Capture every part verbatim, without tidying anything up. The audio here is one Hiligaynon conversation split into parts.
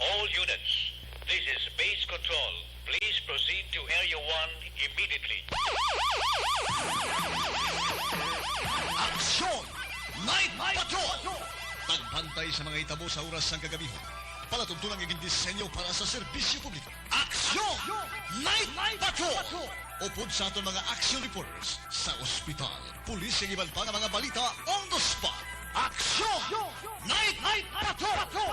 All units, this is Base Control. Please proceed to Area one immediately. Aksyon! Night Patrol! Pagbantay sa mga hitabo sa oras sang kagabihon. Palatuntunan nga gindisenyo para sa serbisyo publiko. Aksyon! Night Patrol! Upod sa aton mga action reporters sa ospital, pulis, kag iban pa nga mga balita on the spot. Aksyon! Night Patrol!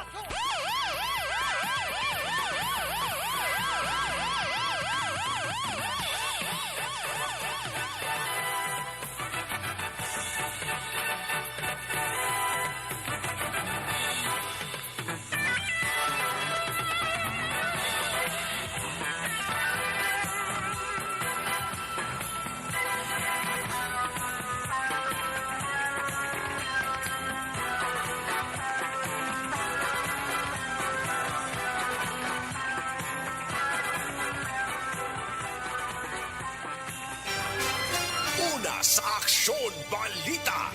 Una sa aksyon, balita.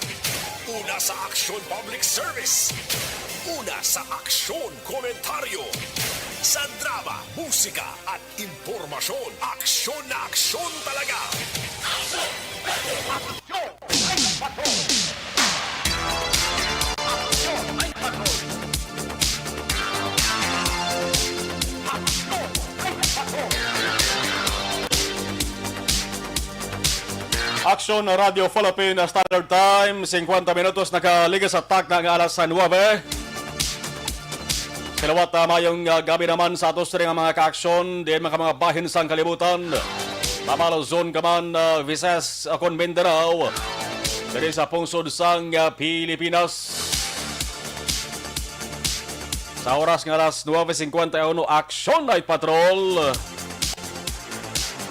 Una sa aksyon, public service. Una sa aksyon, komentaryo. Sa drama, musika, at impormasyon, aksyon na aksyon talaga. Aksyon! Aksyon! Ay, patrol! Aksyon! Ay, patrol! Aksyon! Ay, patrol! Aksyon, Radyo Philippine Standard Time, singkwenta minutos nakaligas sa takna nga alas nuebe. Sa liwat, ah, mayong, ah, gabi naman sa ato sa mga kaaksyon, diin man ka mga bahin sang kalibutan. Mabalo zone ka man, ah, Visayas, ah, kon Mindanao, diri sa pungsod sang, ah, Pilipinas. Sa oras nga alas nuebe singkwenta y uno, Aksyon Night Patrol.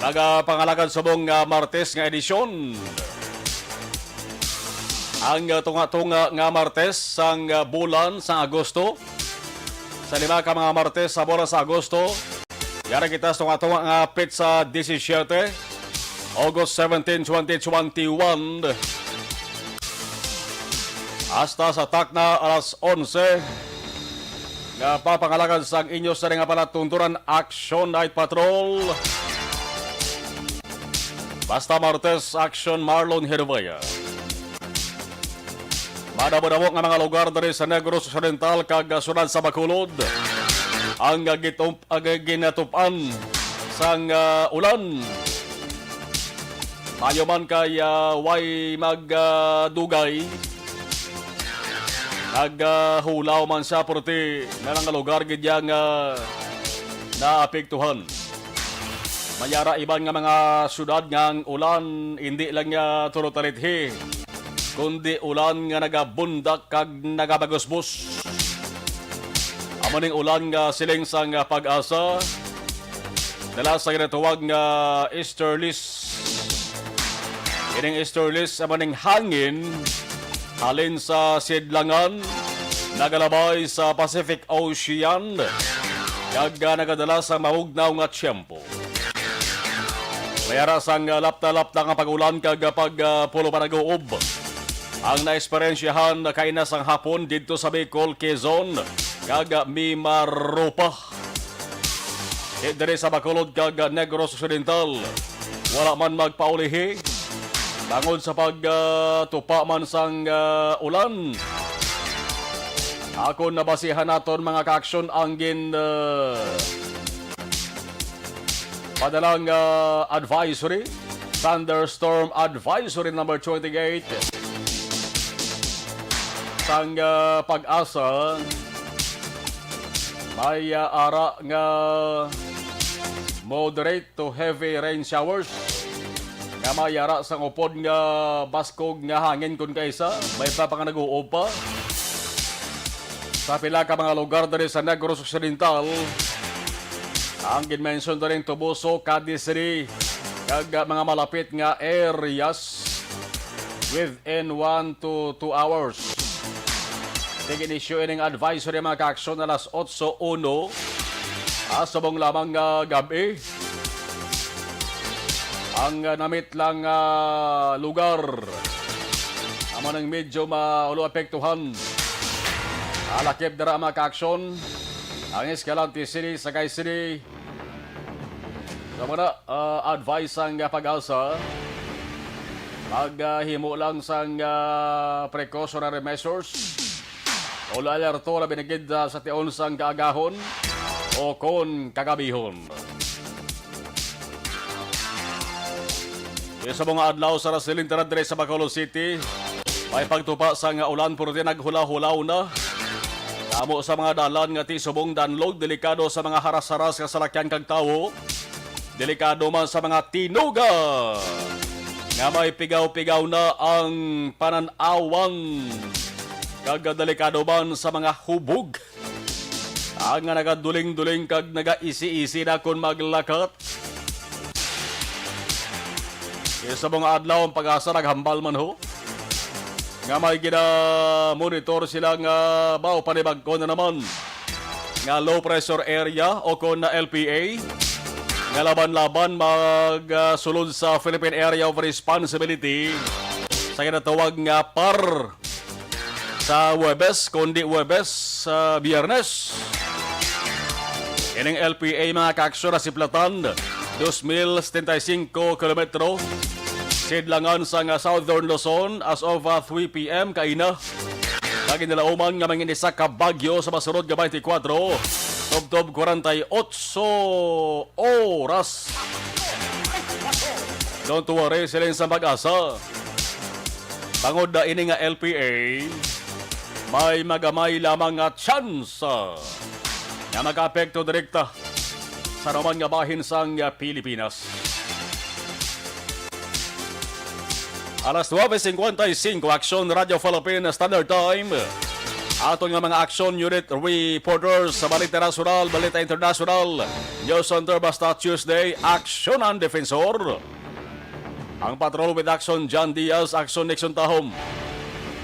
Nagapangalagad subong nga Martes nga edisyon. Ang, uh, tunga-tunga nga Martes sang, uh, bulan sang Agosto. Sa lima ka mga Martes sa bulan sa Agosto, yara kita sa tunga-tunga nga petsa disisiete, August seventeen, twenty twenty-one. Hasta sa takna alas onse, nga papangalagad sang inyo sa nga palatuntunan, Action Night Patrol. Basta Martes, Action Marlon Hervea. Madamo-damo nga mga lugar diri sa Negros Occidental kag, ah, sulod sa Bacolod ang, ah, gitup-, ang, ah, ginatupan sang, ah, ulan. Maayo man kay, ah, way mag, ah, dugay. Nag, ah, hulaw man siya, pero ti may mga lugar gid ya nga naapektuhan. May ara iban nga mga syudad nga ang ulan indi lang nga tulo talithi, kundi ulan nga nagabundak kag nagabagusbos. Amo ning ulan nga siling sang PAGASA, dala sa ginatawag nga easterlies. Ining easterlies amo ning hangin halin sa sidlangan, nagalabay sa Pacific Ocean, kag, ah, nagadala sa mabugnaw nga tiyempo. May ara sang, ah, lapta-lapta nga pag-ulan kag, ah, pag, ah, pulo panaguob ang naeksperyensyahan kaina sang hapon didto sa Bicol, Quezon, kag, ah, Mimaropa. Di diri sa Bacolod kag, ah, Negros Occidental, wala man magpaulihi tungod sa pag, ah, tupa man sang, ah, ulan. Akon nabasihan naton, mga kaaksyon, ang gin, ah, padalang, ah, advisory, thunderstorm advisory number twenty-eight sang, ah, PAGASA. May, ah, ara nga moderate to heavy rain showers nga may ara sang upod nga baskog nga hangin kon kaisa, may pa pa nga nag-uupa. Sa pila ka mga lugar diri sa Negros Occidental, ang ginmension diri ang Toboso, Cadiz City, kag mga malapit nga areas within one to two hours. Tig-issue ining advisory, mga kaaksyon, alas otso uno, ah, subong lamang nga gab-i. Ang, ah, namit lang, ah, lugar amo nang medyo maulo apektuhan. Ah, lakip dira, mga kaaksyon. Ang Escalante City, Sagay City. Sa mga, ah, advice sang, ah, PAGASA, maghimo lang sang, ah, precautionary measures o alerto na binigid, ah, sa tion sang kaagahon o kon kagabihon. Sa mga adlaw sa nasiling tanan diri sa Bacolod City, may pagtupa sang ulan, pero di naghula-hulaw na. Amo sa mga dalan nga ti subong danlog, delikado sa mga haras-haras nga salakyan kag tawo. Delikado man sa mga tinuga nga may pigaw-pigaw na ang panan-awan, kag delikado man sa mga hubog, ang nga nagaduling-duling kag nagaisi-isi na kon maglakat. Sa mga adlaw, ang PAGASA naghambal man ho nga may gina-monitor sila nga baw panibag-o na naman nga low pressure area o kon na L P A nga laban-laban magsulod sa Philippine Area of Responsibility sa ginatawag nga PAR sa Huwebes, kundi Huwebes sa Biyernes. Ining L P A, mga kaaksyon, nasiplatan, dos mil setenta y cinco kilometro, sidlangan sang Southern Luzon as of, ah, three P M kaina. Kag ginalauman nga mangin isa ka bagyo sa masunod nga twenty-four tubtob forty-eight oras. Don't worry, siling sa PAGASA. Bangod na ini nga L P A, may magamay lamang nga tsansa nga makaapekto direkta sa anuman nga bahin sang Pilipinas. Alas nuebe cincuenta y cinco, Aksyon Radyo Philippine Standard Time. Aton nga mga Aksyon Unit reporters sa balita nasyonal, balita internasyonal, News Center, basta Tuesday, Aksyon ang Defensor. Ang Patrol with Action John Diaz, Action Nixon Tahom.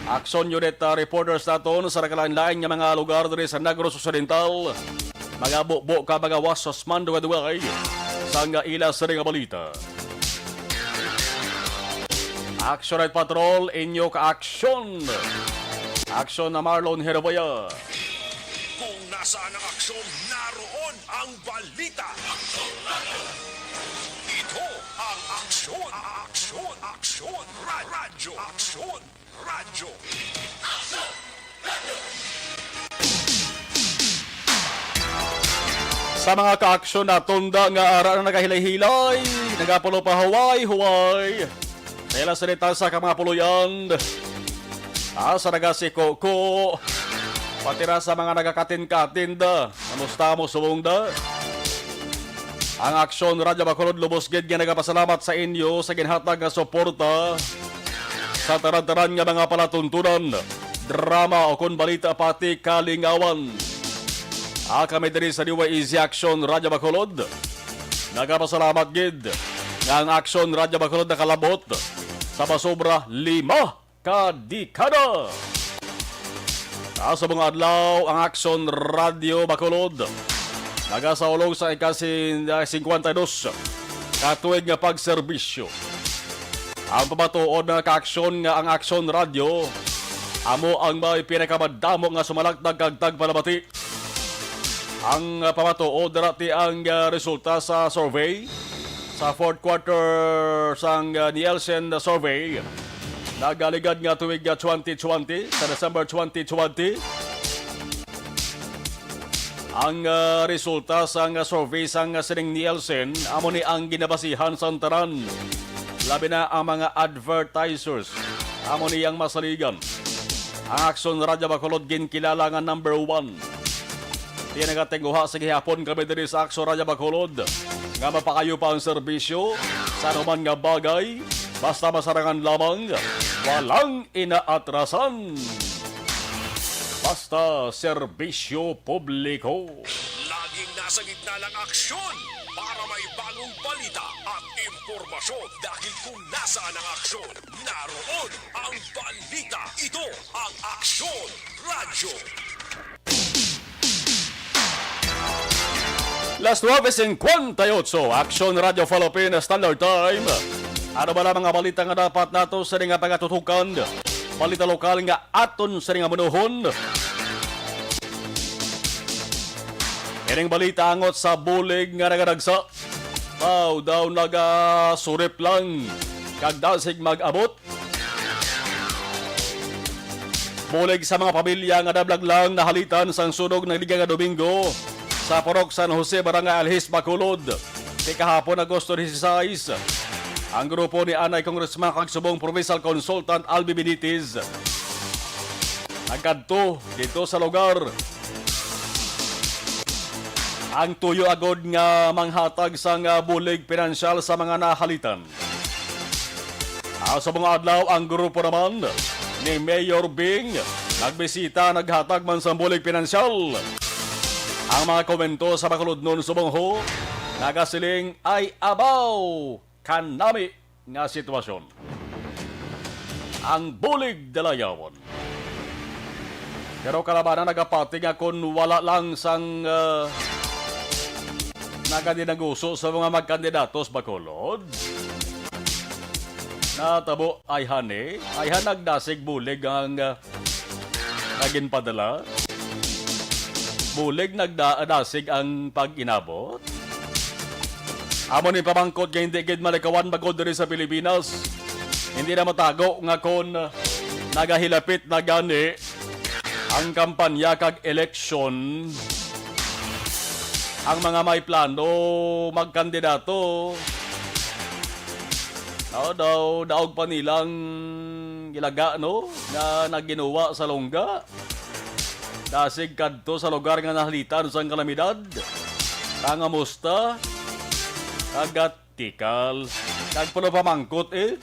Action Unit, ah, reporters naton sa nagkalain-lain nga mga lugar diri sa Negros Occidental. Mga bubo ka mga wasos man duway-duway sang ila sini nga balita. Action Night Patrol, inyo ka aksyon. Aksyon na Marlon Herboya. Kung nasaan ang aksyon, naroon ang balita. Ito ang aksyon, aksyon, aksyon, ra- radyo, aksyon, radyo. Sa mga kaaksyon na tunda nga ara na nagahilay-hilay, nagapulo pa huway-huway. Sa ila salita sa ka mga puloy-an, ah, sa nagasiko-ko, pati ra sa mga nagakatin-katin da. Kamusta mo subong da? Ang Aksyon Radyo Bacolod lubos gid nga nagapasalamat sa inyo sa ginhatag nga suporta sa tanan-tanan nga mga palatuntunan, drama o kon balita pati kalingawan. Ah, kami diri sa D Y E Z Aksyon Radyo Bacolod, nagapasalamat gid nga ang Aksyon Radyo Bacolod nakalabot sa masobra lima ka dekada. Ah, sa mga adlaw, ang Aksyon Radyo Bacolod nagasaulog sa ikasin-, ah, singkwenta y dos ka tuig nga pagserbisyo. Ang pamatuod na kaaksyon nga ang Aksyon Radyo amo ang may pinakamadamo nga sumalakdag kag tagpalabati. Ang, ah, pamatuod dati ang, ah, resulta sa survey sa fourth quarter sang, ah, Nielsen survey. Nagaligad nga tuig, ah, twenty twenty, sa December twenty twenty, ang, ah, resulta sang, ah, survey sang, ah, sining Nielsen, amo ni ang ginabasihan sang tanan, labi na ang mga advertisers. Amo ni ang masaligan. Ang Aksyon Radyo Bacolod ginkilala nga number one. Di nagatinguha sa gihapon kami diri sa Aksyon Radyo Bacolod nga mapaayo pa ang serbisyo sa anuman nga bagay, basta masarangan lamang, walang inaatrasan. Basta serbisyo publiko. Laging nasa gitna ng aksyon para may bagong balita at impormasyon, dahil kung nasaan ang aksyon, naroon ang balita. Ito ang Aksyon Radyo. Las nuebe cincuenta y ocho, Aksyon Radyo Philippine Standard Time. Ano ba na mga balita nga dapat nato sa nga pagatutukan? Balita lokal nga aton sa nga manuhon. Ning balita angot sa bulig nga nagadagsa. Aw, daw nagasurip lang kag dasig mag-abot. Bulig sa mga pamilya nga nablag lang nahalitan sang sunog nagligad nga Domingo sa Purok San Jose, Barangay Alhis, Bacolod, ti kahapon, Agosto dieciséis. Ang grupo ni anay Congressman kag subong Provincial Consultant Albi Benitez nagkadto dito sa lugar. Ang tuyo agod nga manghatag sang, ah, bulig pinansyal sa mga nahalitan. Ang subong adlaw, ang grupo naman ni Mayor Bing nagbisita, naghatag man sang bulig pinansyal. Ang mga komento sa Bacolodnon subong ho nagasiling, "Ay abaw kanami nga sitwasyon." Ang bulig dalayawon. Pero kalabanan nagapati nga kon wala lang sang, ah, nagadinaguso sa mga magkandidatos, Bacolod. Natabo, ay hani, ay han nagdasig bulig ang, ah, naginpadala. Bulig nagda-, dasig ang pag-inabot. Amo ni pamangkot nga hindi gid malikawan bagod diri sa Pilipinas. Hindi na matago nga kon nagahilapit na gani ang kampanya kag eleksyon, ang mga may plano magkandidato, no, daw daog pa nilang ilaga, no, nga naginuwa sa lungga. Dasig kadto sa lugar nga nahalitan sang kalamidad. Pangamusta, kagatikal, kag pulo pamangkot, eh.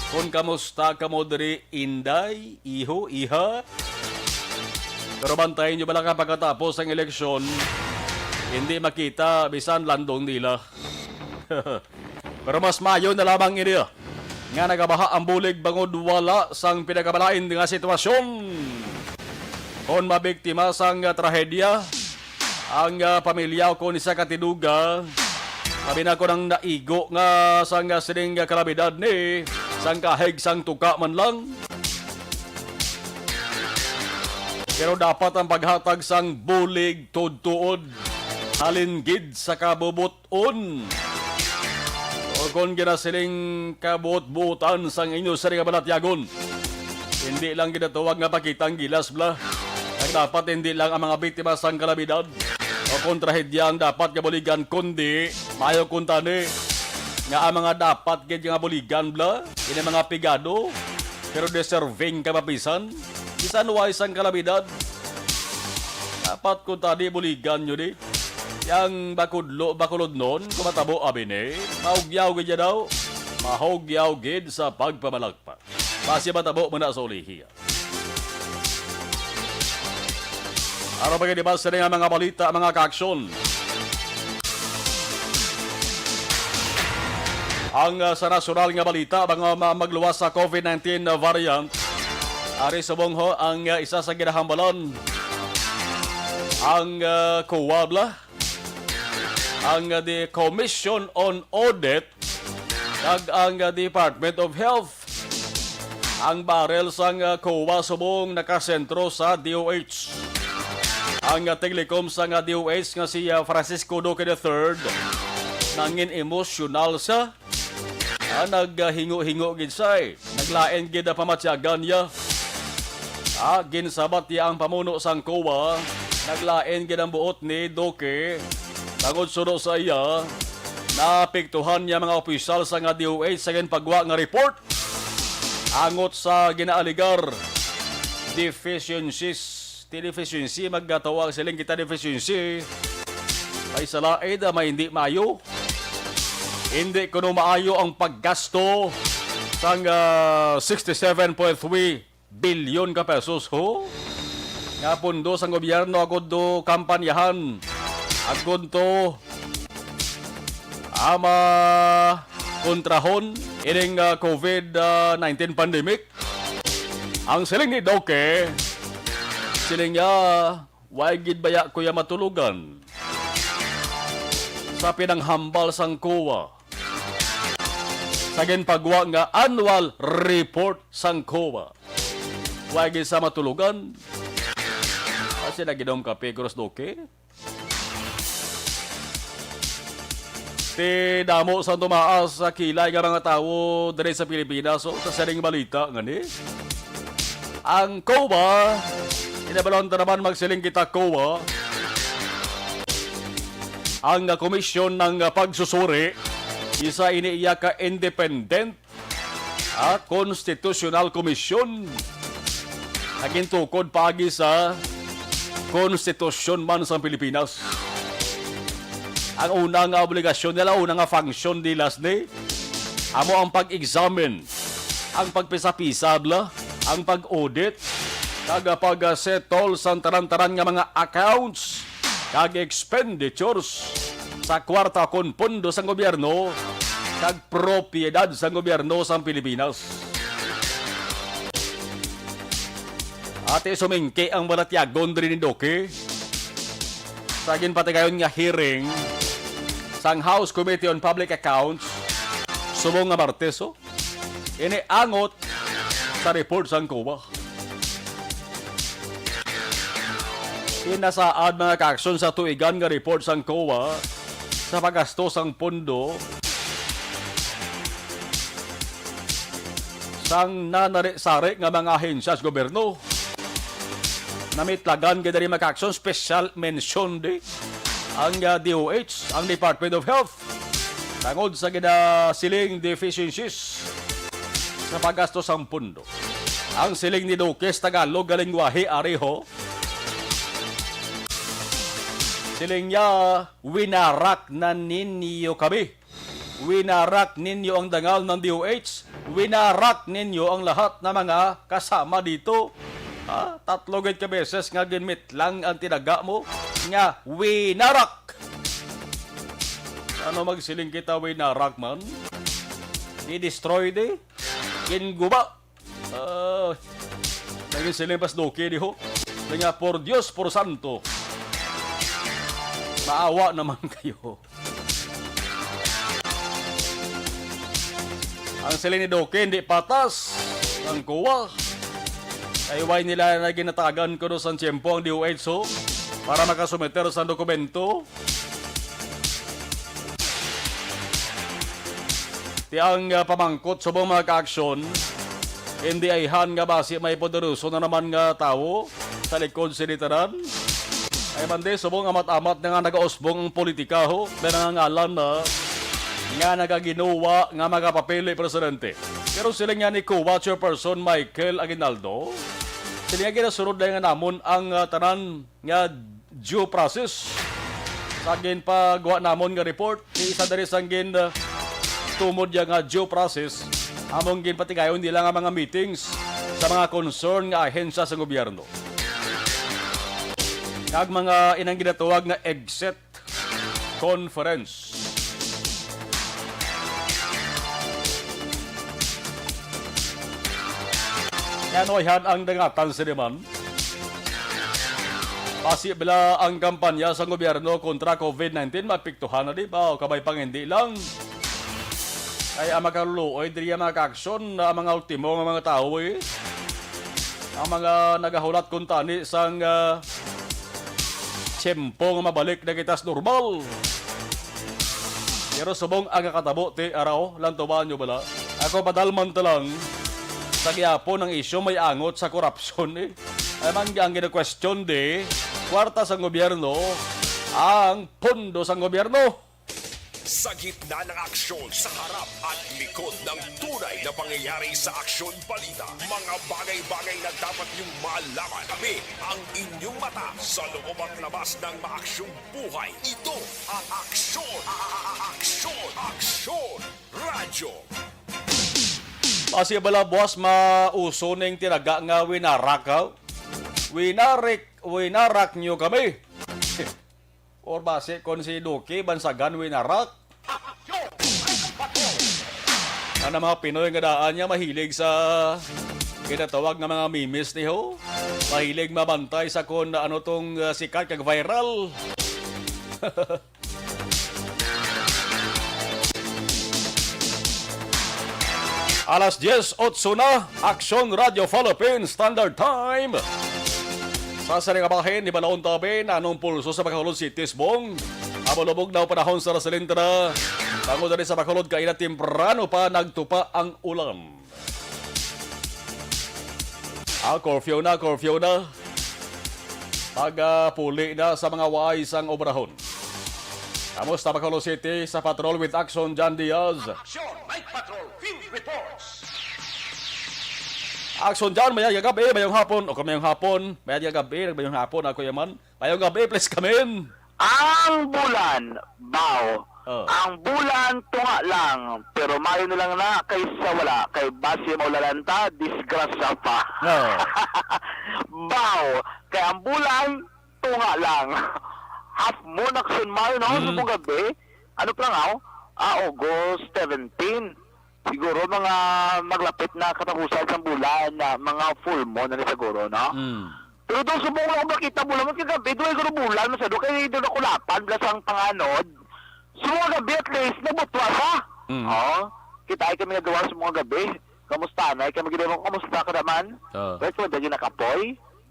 Kung kamusta kamo diri, inday, iho, iha? Pero bantayan nyo bala ka pagkatapos sang eleksyon, hindi makita bisan landong nila. Pero mas maayo na lamang ini, ah, nga nagabaha ang bulig bangod wala sang pinagabalain nga sitwasyon. Kon mabiktima sang, ah, trahedya ang, ah, pamilya o kon isa ka tinuga, labi na kon ang naigo nga sang, ah, sining, ah, kalamidad ni sang kahig sang tuka man lang. Pero dapat ang paghatag sang bulig tuod-tuod halin gid sa kabubot-on, o kon ginasiling kabuot-buotan sang inyo sari nga balatyagon. Hindi lang ginatawag nga pakitang gilas, bla. Kag dapat hindi lang ang mga biktima sang kalamidad o kon trahedya ang dapat nga buligan, kundi maayo kuntani nga ang mga dapat gid nga buligan, bla, ini mga pigado, pero deserving ka mapisan, bisan way sang kalamidad. Dapat kuntani buligan nyo di. Yang bakudlo, bakulodnon, kumatabo, abi ni, mahugyaw gid ya daw. Mahugyaw gid sa pagpamalakpak. Basi matabo mo na sa ulihi. Ano pa gid ba sila nga mga balita, mga kaaksyon? Ang, ah, sa nasyonal nga balita, mga ma-, magluwas sa COVID nineteen variant. Ari subong ho ang, ah, isa sa ginahambalan, ang, ah, COA, bla, ang, ah, the Commission on Audit, kag ang, ah, Department of Health. Ang barrel sang, ah, COA subong nakasentro sa D O H. Ang, ah, tiglikom sang, ah, D O H nga si, ah, Francisco Duque the third nangin emosyonal sa, ah, naghingo-hingo gid siya, eh. Naglain gid ang pamatyagan niya. Ah, ginsabat niya ang pamuno sang COA. Naglain gid ang buot ni Duque. Tungod suno sa iya, naapektuhan niya mga opisyal sa nga D O H sa ginpagwa nga report angot sa ginaaligar deficiencies. Ti deficiency, magkatawag siling kita deficiency. Ay, sa laid, ah, may hindi maayo. Hindi kuno maayo ang paggasto sang, ah, sixty-seven point three bilyon ka pesos, ho? Nga pondo sang gobyerno agud do kampanyahan. Agud to ama kontrahon ining, ah, COVID nineteen pandemic. Ang siling ni Duque, siling niya, "Way gid baya ko ya matulogan sa pinanghambal sang COA sa ginpagwa nga annual report sang COA." Way gid sa matulogan. Kasi naginom kape, Cruz Duque. Ti damo sa tumaas sa kilay nga mga tawo diri sa Pilipinas. So, sa sining balita nga ni, ang COA, inabalon ta naman, magsiling kita, COA, ang, ah, komisyon ng, ah, pagsusuri, isa ini iya ka independent, ah, constitutional commission. Nagintukod paagi sa konstitusyon man sang Pilipinas. Ang una nga obligasyon nila, una nga function nila ni, amo ang pag-examine, ang pagpisa-pisa bala, ang pag-audit, kag pag-settle sang tanan-tanan nga mga accounts kag expenditures sa kwarta kon pondo sang gobyerno kag propiedad sang gobyerno sang Pilipinas. Ati sumingki ang balatyagon diri ni Duque sa ginpatigayon nga hearing sang House Committee on Public Accounts subong nga Martes, oh. Ini angot sa report sang COA. Pinasaad, mga kaaksyon, sa tuigan nga report sang COA sa paggasto sang pondo sang nanari-sari nga mga ahensya sa gobyerno. Namitlagan gid diri, mga kaaksyon, special mention di ang, ah, D O H, ang Department of Health, tungod sa ginasiling deficiencies sa paggasto sang pondo. Ang siling ni Duque sa Tagalog nga lengguwahe, ari ho, siling niya, "Winarak na ninyo kami. Winarak ninyo ang dangal ng D O H. Winarak ninyo ang lahat na mga kasama dito." Ha? Tatlo gid ka beses nga ginmitlang ang tinaga mo nga winarak. Ano magsiling kita, winarak man? Di-destroy di? Ginguba. Ah, naging siling pas Duque di ho. Nga, "Por Dios, por santo. Maawa naman kayo." Ang siling ni Duque, hindi patas ang COA. Kay wala nila na ginatagan kuno sang tiyempo ang D O H, oh, para makasumiter sa dokumento. Ti ang, ah, pamangkot subong, mga kaaksyon, hindi ayhan nga basi may poderoso na naman nga tawo sa likod sini tanan. Ay man di, subong amat-amat na nga nagausbong ang politika, ho, may mga ngalan na nga nagaginawa nga magapapili presidente. Pero siling niya ni COA Chairperson Michael Aguinaldo, siling niya, ginasunod na nga namon ang, ah, tanan nga due process. Sa ginpagawa namon nga report, isa diri sang gin, uh, tumod niya nga due process, among ginpatigayon nila nga mga meetings sa mga concern nga ahensya sa gobyerno kag mga inang ginatawag nga exit conference. Kaya ano, ayhan ang dangatan sini man? Basi bala ang kampanya sa gobyerno kontra COVID nineteen maapektuhan na di ba? O kabay pang hindi lang. Ay ang makaluluoy diri ang mga kaaksyon na ang mga ultimo nga mga tawo, eh. Ang mga nagahulat kuntani sang, ah, tiyempo nga mabalik na kita sa normal. Pero subong ang nakatabo, ti, araw, lantuban nyo bala? Ako, padalman ta lang sa gihapon ang isyu may angot sa korupsyon, eh. Ay man ang gina-question, di, kwarta sang gobyerno, ang pondo sang gobyerno. Sa gitna ng aksyon, sa harap at likod ng tunay na pangyayari sa Aksyon Balita, mga bagay-bagay na dapat niyong malaman. Kami ang inyong mata sa loob at labas ng maaksyong buhay. Ito ang Aksyon, Aksyon, Aksyon Radyo. Basi bala, boss, mauso ning tinaga nga winarak, ha? Winarik, winarak nyo kami. Or basi kon si Duque bansagan winarak. Ang mga Pinoy nga daan niya mahilig sa ginatawag nga mga memes ni ho. Mahilig mabantay sa kon ano tong, uh, sikat kag viral. Alas diyes otso na, Aksyon Radio Philippines Standard Time. Sa sari nga bahin, ni Balaon Tabi, nanong pulso sa Bacolod City, Sbong. Amo lubog daw panahon sa Rosalinda. Tungod diri sa Bacolod, kaina temprano pa nagtupa ang ulan. Ah, curfew na, curfew na. Pagpuli na sa mga waay sang obrahon. Kamusta, Bacolod City, sa patrol with Action John Diaz? Action Night Patrol Field Reports. Action John, mayad nga gabi, mayong hapon, o kung mayong hapon, mayad nga gabi, mayong hapon, ako yaman. Mayong gabi, please come in. Ang bulan, baw. Oh. Ang bulan, tunga lang. Pero maayo na lang na kaysa wala. Kay basi maulanan ta, disgrasya pa. Oh. Baw. Kay ang bulan, tunga lang. Half moon, Action Mar, no? Mm. Subong gabi. Ano pa lang, aw? Ah, August seventeen. Siguro mga maglapit na katapusan sang bulan, na mga full moon na ni siguro, no? Mm. Pero daw subong lang makita bulan, man kagabi, doon siguro bulan, masyado kay doon ako lapan, bala sang panganod. Sa mga gabi, at least, nabutwa sa. Mm. Oh, kita ay kami nagawa sa mga gabi. Kamusta na? Ay kami ginawa, kamusta ka naman? Oh. Pwede mo dyan ginakapoy?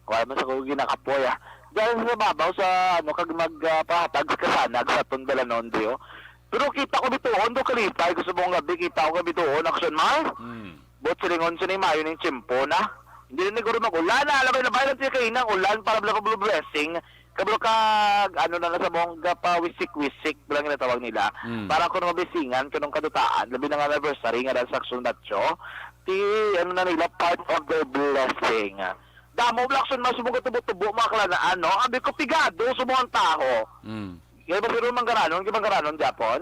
Wala man sa ko ginakapoy, ah. Dahil sa babaw sa, ano, kag mag, ah, pahatag sa kasanag sa aton dalanon, di, oh. Pero kita ko bituon do kalipay, gusto mong gabi, kita ko bituon, Action Mar. Mm. Buot silingon sa ni maayo ning tiyempo na. Hindi na siguro mag-ulan na, alam mo, nabay lang siya kainang ulan para bla, bla, bla, blessing. Kabalo kag, ano na, na sa mong gapa wisik-wisik lang ginatawag nila. Mm. Para kung mabisingan, kanong kadutaan, labi na nga anniversary nga dahil sa Action Batcho, ti, ano na nila, part of their blessing. Damo bla, Action Mar, subong katubo-tubo, mga kalanaan, no? Abi ko, pigado, subong ang taho. Mm. Kaya ba siguro manggaranon, kay manggaranon, Japon?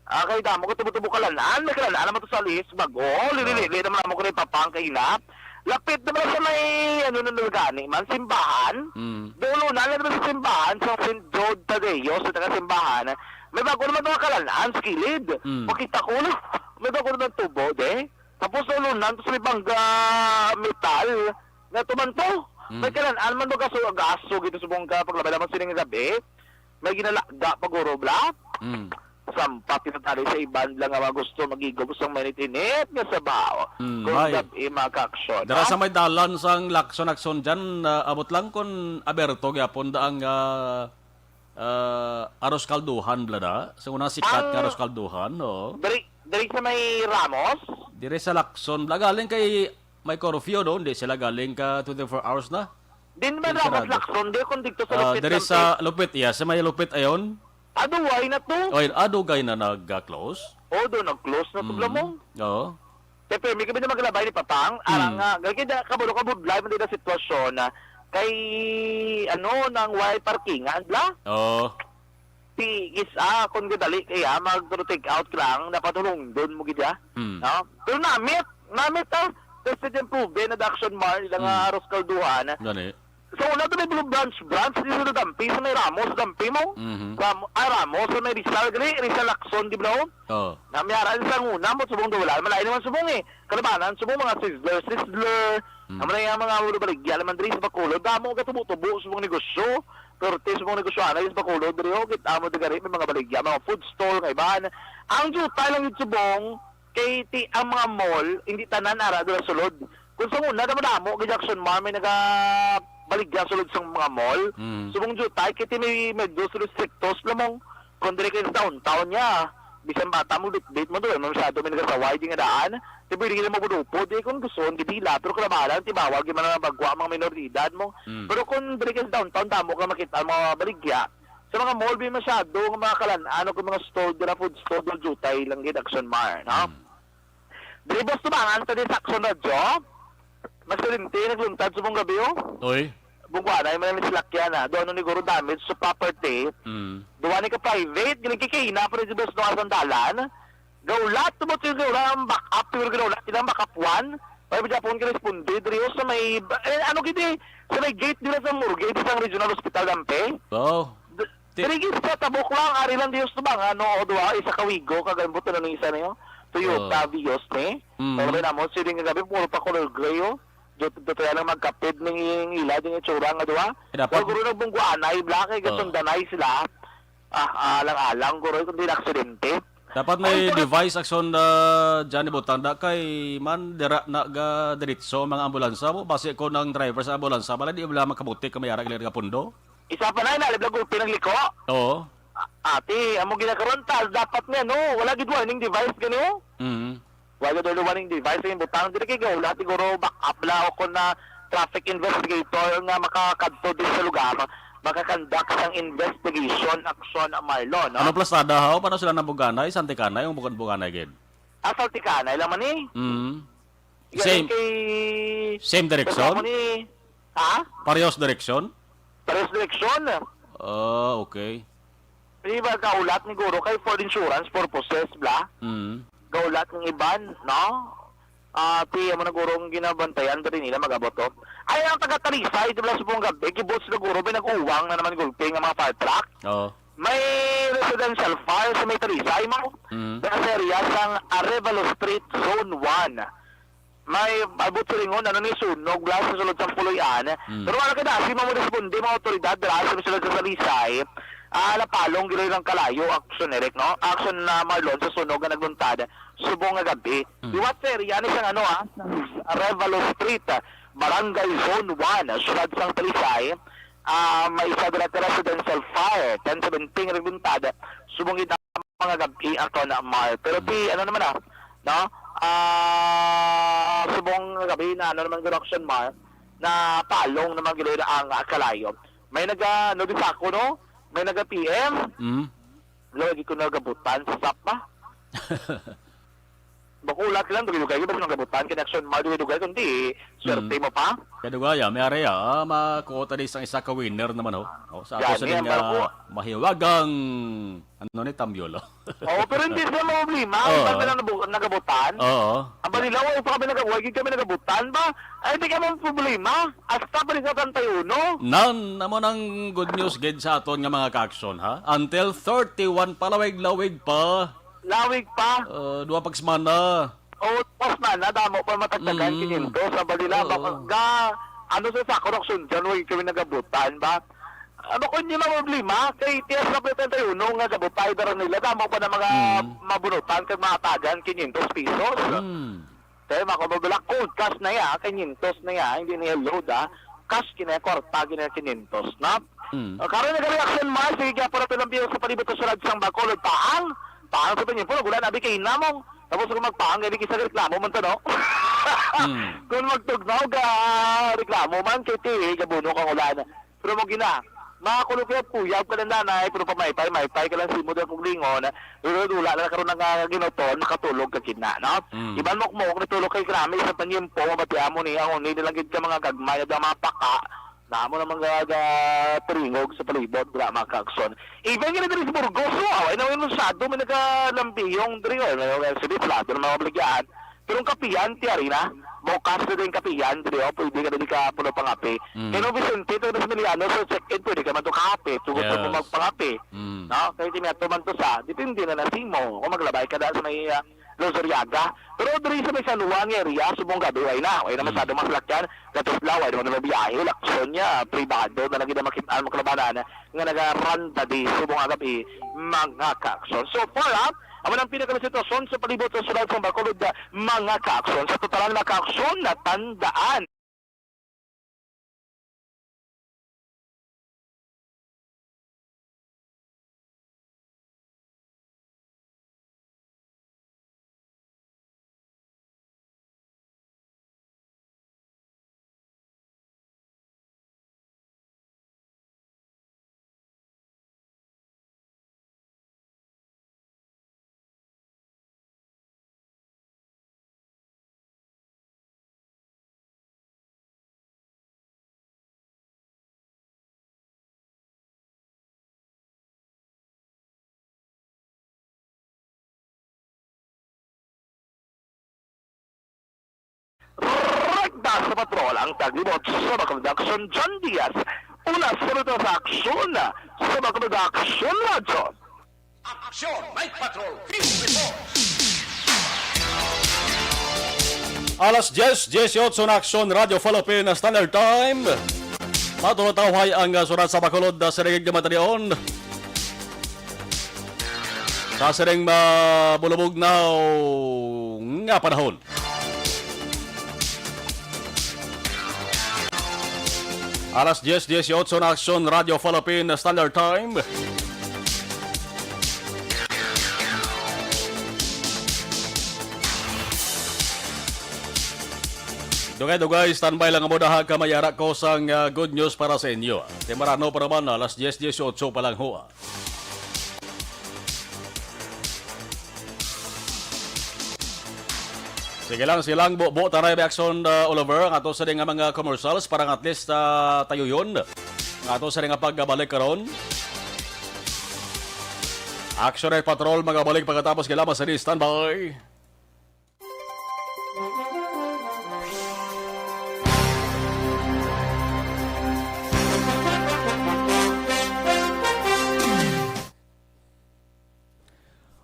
Ah, kay damo katubo-tubo kalanaan, may kalanaan naman to sa lihis, bago. Lili-lili naman mo ko na ipapang kainap. Lapit naman sa may, ano na nalagani man, simbahan. Mm. Dulo na lang naman sa simbahan, sa Saint Jude Tadeo, sa taga simbahan. May bago naman mga kalanaan sa kilid. Mm. Makita ko na, may bago naman tubo, de. Tapos dulo na, tapos may bangga metal, nga tumanto. Mm. May kalanaan man, mag-aso-aso, gito subong ka, paglabay naman sining gabi. May ginalaga pa guro, bla? Mm. Sampat kita tali sa iban lang nga mga gusto magigom sang mainit-init nga sabaw. Mm, kung may gab-i, mga ka-aksyon, dara ha? Sa may dalan sang Lacson, Action John, ah, abot lang kung aberto gyapon da ang, ah, ah, Aros Kalduhan, bla da? Sa unang sikat nga Ang Aros Kalduhan, no? Diri, diri sa may Ramos? Diri sa Lacson, bla. Galing kay may curfew, no? Hindi sila galing ka twenty-four hours na. Din man Ramos Sarado. Lacson, di kung dito sa Ah, Lupit diri lang, sa eh. Lupit, iya, sa may Lupit ayon. Aduway na to. Oy, adugay na nag-close? Oh, do nag-close na to, Mm. Blamong. Oo. Kaya permi kami na maglabay ni Papang. Arang Mm. nga, gagi da, kabalo ka budlay man din ang sitwasyon na kay, ano, nang way parkingan, bla? Oo. Ti, is, ah, kung gadali kaya, mag-take out ka lang, dapat hulungdon mo gid, ah. Mm. No? Pero namit, namit, ah. Kasi din po, Ben, Action Mar, ilang, Mm. ah, Aros Kalduhan. Gani. Sa una to may Blue Branch, branch, di sa Dampi, sa may Ramos, Dampi mo. Mhm. Ram-, ah, Ramos, sa may Rizal, gali, Rizal Lacson, di ba, no? Oo. Na may aral sa una mo, subong daw wala. Malay naman subong eh. Kalabanan, subong mga Sizzler, Sizzler. Mm. Ang mga, mga ulo baligya, naman diri sa Bacolod. Damo ka tubo-tubo, subong negosyo. Perti, subong negosyo, anay sa Bacolod, diri, oh, kita mo, di gari, may mga baligya, mga food stall, nga iban. Ang jutay lang yun, subong, kay ti, ang mga mall, hindi tanan ara dira sulod. Kung sa una, madamo, gid Action Mar, may nagabaligya sulod sa mga mall. Mm. Subong jutay, kay ti may medyo sulod strictos, lamang, kung diri kayo sa downtown niya, bisan bata mo, bitbit mo doon, masyado may nagasaway, di nga daan, di pwede ka mabudupod, eh, kung gusto, hindi dila, pero kalabalan, ti bawal, di man na bagwa, mga minor de edad mo. Mm. Pero kung diri kayo sa downtown, damo ka makita, mga baligya, sa mga mall, di masyado, nga mga kalan-, ano, kung mga store, dira food store, dira jutay, lang gid Action Mar, no? Mm. Diri, boss, tubangan ta di sa Action Radyo. Aksidente nagluntad subong gabi, oh. Oy. Bungkuanay man ang silakyan, ah. Doon ni guro damage sa property. Mm. Duwa ni ka private, giligkikina pa rin si boss, no, sa dalan. Gaulat, tubot yung gaulat, ang back up, siguro gaulat, ilang back up one. May bigyan po ka responde, diri, oh, sa may, eh, ano gid, eh, sa may gate, dira sa morgue, sa regional hospital, Dampe. Wow. D-, Ti- Diri gid sa tabok lang, ari lang Dios to ba nga, no, o duha, isa ka Wigo, kag ang buto na nung isa niyo. Toyota Oh. Vios ni. Mm. Pero may namo, sili nga gabi, puro pa color gray, oh. Dito, dito yan ang magkapid ning ila, ding itsura nga duha. Eh, dapat Pero guro nagbungguanay, bla, kay Oh. gasundanay sila. Ah, alang-alang, guro, kung di na aksidente. Dapat may Ang guro- device action na dyan ibutang da kay man dira na ga diretso ang mga ambulansa mo. Basi ko ng driver sa ambulansa, bala di bala makabuti kung may ara ka pundo. Isa pa na, inalib lang gulpi ng liko. Oo. Ah, Ate, amo ginakaron ta, dapat nga, no? Wala gid warning device gani, oh. Mm. Wala gid warning device ang butang. Dili kay gahulat, siguro back up la o kung na traffic investigator nga makakadto din sa lugar, makakandak sang investigation, action, Marlon, no? Ano plasada, ha? O, paano sila nabuganay? Santikanay o bukan buganay gid? Ah, Saltikanay lang man, eh. Mm. Galing Same, kay same direction? Ako ni, ha? Parehas direction? Parehas direksyon. Ah, okay. Di ba, gaulat ni guro kay for insurance purposes, bla? Mm. Gaulat ng iban, no? Ah, ti, amo na guro ang ginabantayan, dali nila mag-abot, oh. Ay, ang taga Talisay, di ba, subong gabi, gibot sila guro, may nag-uwang na naman gulpi nga mga fire truck. Oo. May residential fire sa may Talisay, mo. Mm. Sa area sang Arevalo Street, Zone one. May abot silingon, ano ni, sunog, bla, sa sulod sang Puloy-an. Mm. Pero wala ka dasi, mga responde, mga otoridad, dira sa sulod sa Talisay. Ah, napalong gid ang kalayo, action, Eric, no? Action na, Marlon, sa sunog nga nagluntad subong nga gabi. Mm. Liwat sa area ni sang, ano, ah, Arevalo Street, ah, Barangay Zone one, siyudad sang Talisay. Ah, may isa dira ka residential fire, ten seventeen nga nagluntad subong gid ang mga gabi ato na, Mar. Pero ti, ano naman, ah, no? Ah, subong gabi na, ano naman, guro, action, Mar, na palong naman gid ang, ah, kalayo. May naga, ano, di sa ako, no? May naga P M. Mm. Lagi ko nagabutan sa sapa. Bakulat lang, dugay-dugay, basta nagabutan, kay action, Mar, dugay-dugay, kundi, swerte Mm. mo pa. Kadugaya, may area, ah, makuha ta di sang isa ka winner naman, ho. O, sa ato Gani, sining, ang ah, bago. Mahiwagang, ano ni, tamyolo. Oo, pero hindi sila problema. Oo. Iban sila nabu-, nagabutan. Oo. Ang Balilaw, ay pa kami nagabuhay, hindi kami nagabutan ba? Ay, hindi kami problema. Hasta pa rin sa treinta y uno. Nan, amo nang good news gid sa aton nga mga ka-action, ha? Until thirty-one, palawig-lawig pa. Lawig pa. Uh, duha pag semana. O, pas man, nadamo pa matagtagan, Mm. kinyentos. Sa balila, Oo. Baka ga, ano sa sakto, Roxon, dyan, way kami nagabutan ba? Ano ko hindi problema? Kay T S W treinta y uno nga gabutay dara nila, damo pa na mga Mm. mabunutan kag matagan kinyentos pesos. Mm. Kaya, mga kababala, cold cash na ya, kinyentos na ya, hindi niya load, ah. Cash kinaya, kwarta kinaya, kinyentos, na? Mm. Ah, karon nag-reaction, Mar, sige, kaya para pinambiyo sa palibot sa sulod sang Bacolod, paang, paang sa pinyo, puro gula, nabi kay inamong. Tapos kung magpaang, hindi kisa reklamo man to, no? Mm. Kung magtugnaw ka, reklamo man, kay ti, gabuno kang ulan. Pero mo gina, mga kulog kaya puyab ka lang, nanay, pero pamaypay, maypay ka lang, simo daw kong lingon, pero wala na karon nga ginuton, makatulog ka gina, no? Mm. Iban mo, mo, natulog kay krami sa panyimpo, mabatian mo ni, ang uni nilang gid ka mga gagmay, at ang mga paka, namo na mga ga-, tiringog sa palibot, wala mga kakson. Even nga na diri sa Burgos, wow, ay na masyado, may nagalambiyong diri, oh, may mga sige, plato ng mga obligyan. Pero ang kapihan, ti, ari na, bukas na din kapihan, diri, oh, pwede ka na di ka puno pangapi. Mm. Kaya nung Vicente, ito na sa Emiliano, so check-in, pwede ka man to kape, tugot Yes. mo magpangape. Mm. No? Kaya tinato man to sa, depende na na simo, kung maglabay ka na sa may, ah, Luzuriaga. Pero diri sa may San Juan area, subong gabi, way na. Way na Mm. masyado mga salakyan. Katuslaw, way na mabiyahe, lakson niya, pribado na lagi na makit-, ang maklabanan nga nagaranda di subong agabi, mga kaakson. So far, ha, amo ang pinakala sitwasyon sa palibot sa sulod sa Bacolod, mga kaakson. Sa totalan, mga kaakson, natandaan. Rekta sa patrol ang taglibot sa Bacolod Action, John Diaz. Una sa Bacolod Action, sa Bacolod Action Radyo. Action, Night Patrol, Field Report. Alas diyes dieciocho na, Action Radyo Philippine Standard Time. Matulotawhay ang, ah, surat sa Bacolod, ah, sa Rigig de Matalion. Sa sining mabulubog na nga panahon. Alas diyes dieciocho na, Action Radyo Philippine Standard Time. Dugay-dugay, standby lang mo, daha ka may ara ko sang, ah, good news para sa inyo. Temprano pa naman, alas diyes dieciocho pa lang ho, ah. Sige lang, silang bubo, taray may action, ah, Oliver, ang ato sa nga mga commercials para nga at least, ah, tayo yun. Ang ato sa nga pagbalik karon. Action Night Patrol, magabalik pagkatapos kailangan sa standby.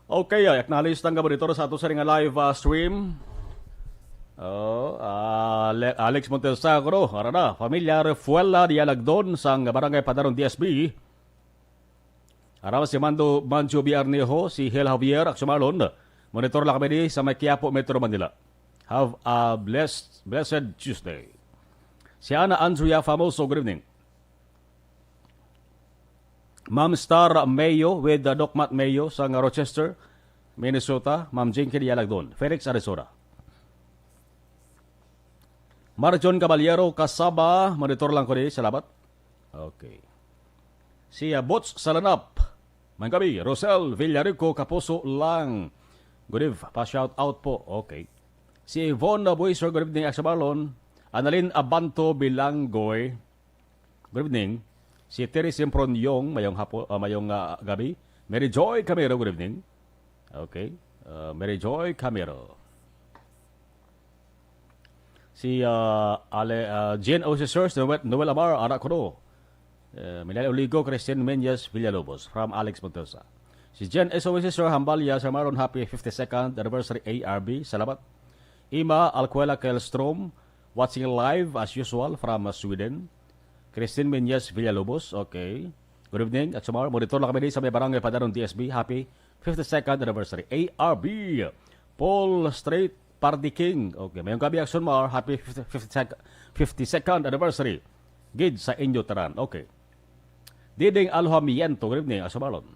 Okay, ah, acknowledge tang monitor sa ato sa nga live, ah, stream. Oh, ah, Le-, Alex Montesagro, ara na, familiar, Fuela Dialagdon sang Barangay Padaron D S B. Aram si Mando, Manjo B R Neho, si Hel Javier, Action Marlon. Monitor lang kami di sa may Quiapo, Metro Manila. Have a blessed, blessed Tuesday. Si Ana Andrea Famoso, good evening. Ma'am Star Mayo with, uh, Doc Matt Mayo sa nga Rochester, Minnesota. Ma'am Jinky Dialagdon, Phoenix, Arizona. Marjon Caballero Kasaba, monitor lang ko di, salamat. Okay. Si, uh, Bots Salanap, Manggabi, Rosel Villarico Kapuso lang. Good eve, pa-shout out po. Okay. Si Yvonne Buiser, good evening, Action Marlon. Annalyn Abanto Bilanggoy, good evening. Si Terry Simpronyong, mayong hapo-, ah, mayong, ah, gabi. Mary Joy Camero, good evening. Okay. Ah, Mary Joy Camero. Si, ah, Ale, ah, Jen Osisers, Noel, Noel Amar, ara ko no. Eh, Milay Oligo, Christine Menyes Villalobos, from Alex Montosa. Si Jen S O S, Sir Hambalya, Sir Marlon, happy fifty-second anniversary A R B. Salamat. Ima Alcuela Kelstrom, watching live as usual from, uh, Sweden. Christine Menyes Villalobos, okay. Good evening, Action Mar. Monitor lang kami di sa may barangay Padaron D S B. Happy fifty-second anniversary. A R B, Paul Street, Party King. Okay, mayong gabi, Action Mar. Happy fifty, fifty-second, fifty-second anniversary. Gid sa inyo tanan. Okay. Diding Alhamiento, good evening, Action Marlon.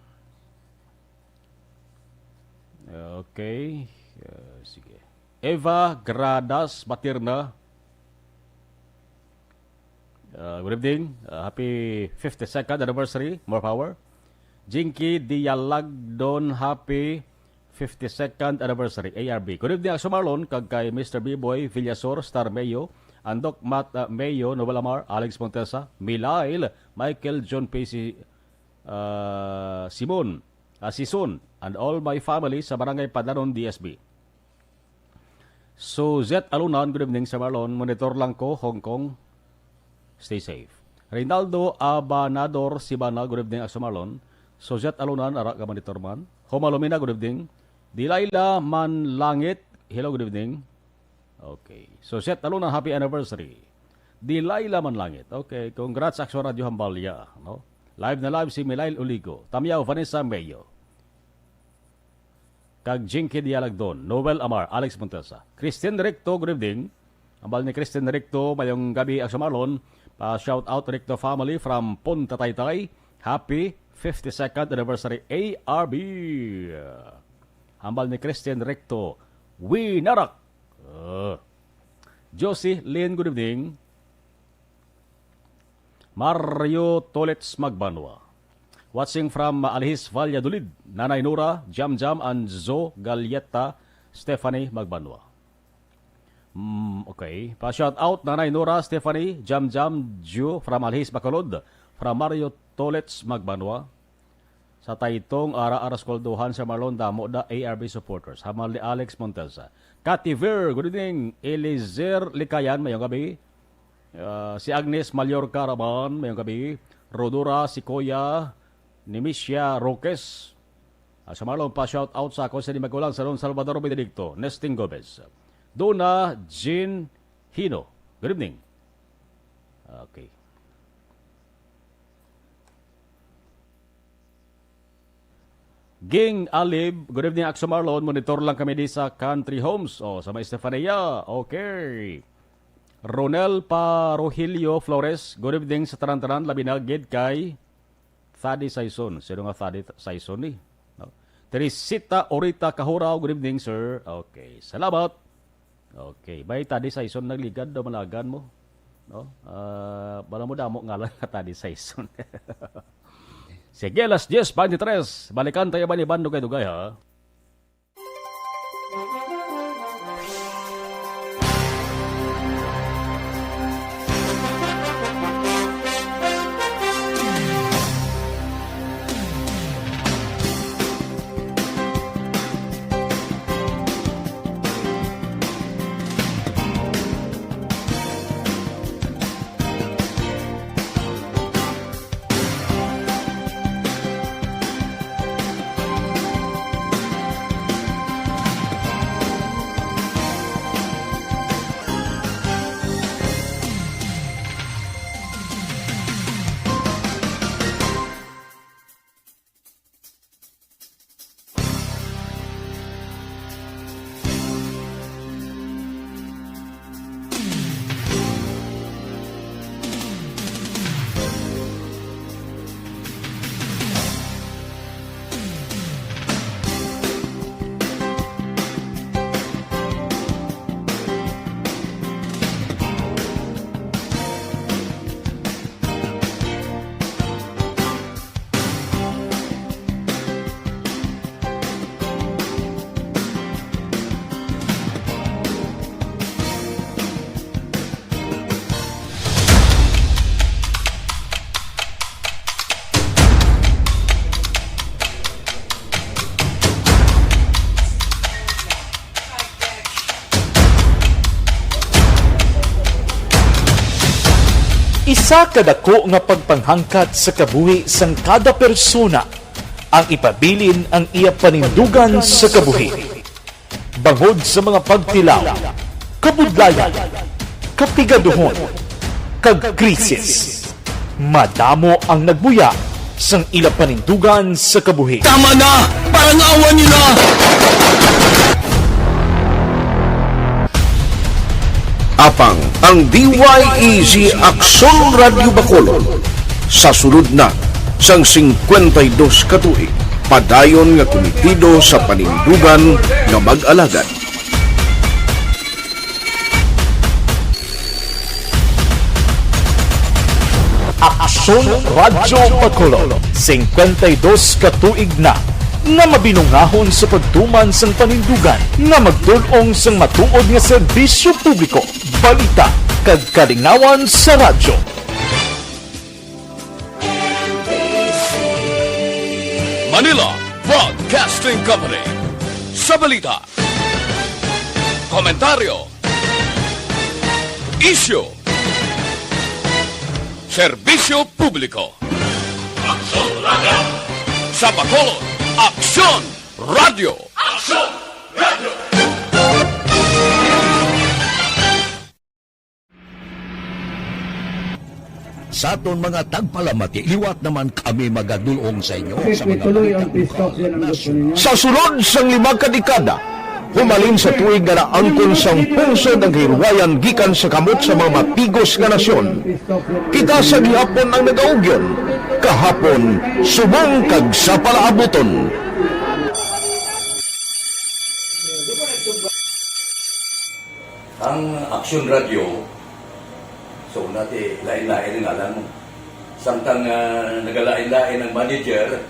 Okay. Uh, sige. Eva Gradas Batirna. Uh, good evening. Uh, happy fifty-second anniversary. More power. Jinky Dialagdon, happy fifty-second anniversary, A R B. Good evening, Action Marlon, kag kay Mister B-Boy Villasor, Star Mayo, Andok Mat, uh, Mayo, Noel Amar, Alex Montesa, Milail, Michael John P C, uh, Simon, uh, Sison, and all my family sa Barangay Padaron, D S B. So, Zet Alunan, good evening, Sir Marlon. Monitor lang ko, Hong Kong. Stay safe. Reynaldo Abanador Sibana, good evening, Sir Marlon. So, Zet Alunan, ara ka monitor man. Homalomina, good evening. Dilaila Manlangit, hello, good evening. Okay. So, Zet Alunan, happy anniversary. Dilaila Manlangit. Okay, congrats, Action Radio Hambalya, no? Live na live si Milail Uligo. Tamyaw, Vanessa Mayo. Kag Jinky Dialagdon, Noel Amar, Alex Montesa. Christine Recto, good evening. Hambal ni Christine Recto, mayong gabi, Action Marlon. Pa shout out Recto family from Punta Taytay. Happy fifty-second anniversary, A R B. Hambal ni Christine Recto, Winarak. Uh, Josie Lynn, good evening. Mario Tolets Magbanwa. Watching from Alhis, Valladolid. Nanay Nora, Jam Jam, and Zo Galieta, Stephanie Magbanwa. Mm, okay. Pa shout out, Nanay Nora, Stephanie, Jam Jam, Ju, from Alhis, Bacolod. From Mario Tolets Magbanwa. Sa Taytong, ara, ara, Skoldohan, sa Marlon, damo da, A R B supporters. Hamal ni Alex Montesa. Kati Ver, good evening. Eliezer Likayan, mayong gabi. Ah, si Agnes Mallorca Raban, mayong gabi. Rodora Sikoya, Nemisia Roques. Ah, sa Marlon, pa shout out sa ako sa di magulang sa Don Salvador Benedicto, Nesting Gomez. Dona Jean Hino. Good evening. Okay. Ging Alib, good evening, Akso Marlon. Monitor lang kami di sa Country Homes. O, sa may Estefania. Okay. Ronel Parojilio Flores, good evening sa tanan-tanan, labi na gid kay Thady Saison. Sino nga Thady Saison ni? No? Teresita Orita Kahuraw, good evening, sir. Okay, salamat. Okay. Bay, Tadi Saison nagligad daw, malagan mo. No? Ah, wala mo damo ngalan nga Tadi Saison. Sige, alas diyes beintitrés. Balikan tayo ba ni Bando kay Dugay, ha? Isa ka dako nga pagpanghangkat sa kabuhi sang kada persona ang ipabilin ang iya panindugan sa kabuhi. Bangod sa mga pagtilaw, kabudlayan, kapigaduhon, kag krisis, madamo ang nagbuya sang ila panindugan sa kabuhi. Tama na! Parang awa niyo na! Apang ang D Y E Z Aksyon Radyo Bacolod sa sulod na sang singkwenta y dos ka tuig, padayon nga kumitido sa panindugan nga mag-alagad. Aksyon Radyo Bacolod, singkwenta y dos ka tuig na nga mabinungahon sa pagtuman sang panindugan nga magdul-ong sang matuod nga serbisyo publiko, balita, kag kalingawan sa radyo. Manila Broadcasting Company. Sa balita, komentaryo, isyu, serbisyo publiko. Aksyon Radyo. Sa Bacolod, Aksyon Radyo. Aksyon Radyo. Sa aton mga tagpalamati, liwat naman kami magadul-ong sa inyo sa mga balita lokal, nasyonal. Sa sulod sang lima ka dekada, humalin sa tuig nga naangkon sang pungsod ang kahilwayan gikan sa kamot sa mga mapigos nga nasyon, kita sa gihapon ang nagaugyon, kahapon subong kag sa palaabuton. Ang Aksyon Radyo, sa una ti lain-lain ang ngalan mo. Samtang, ah, nagalain-lain ang manager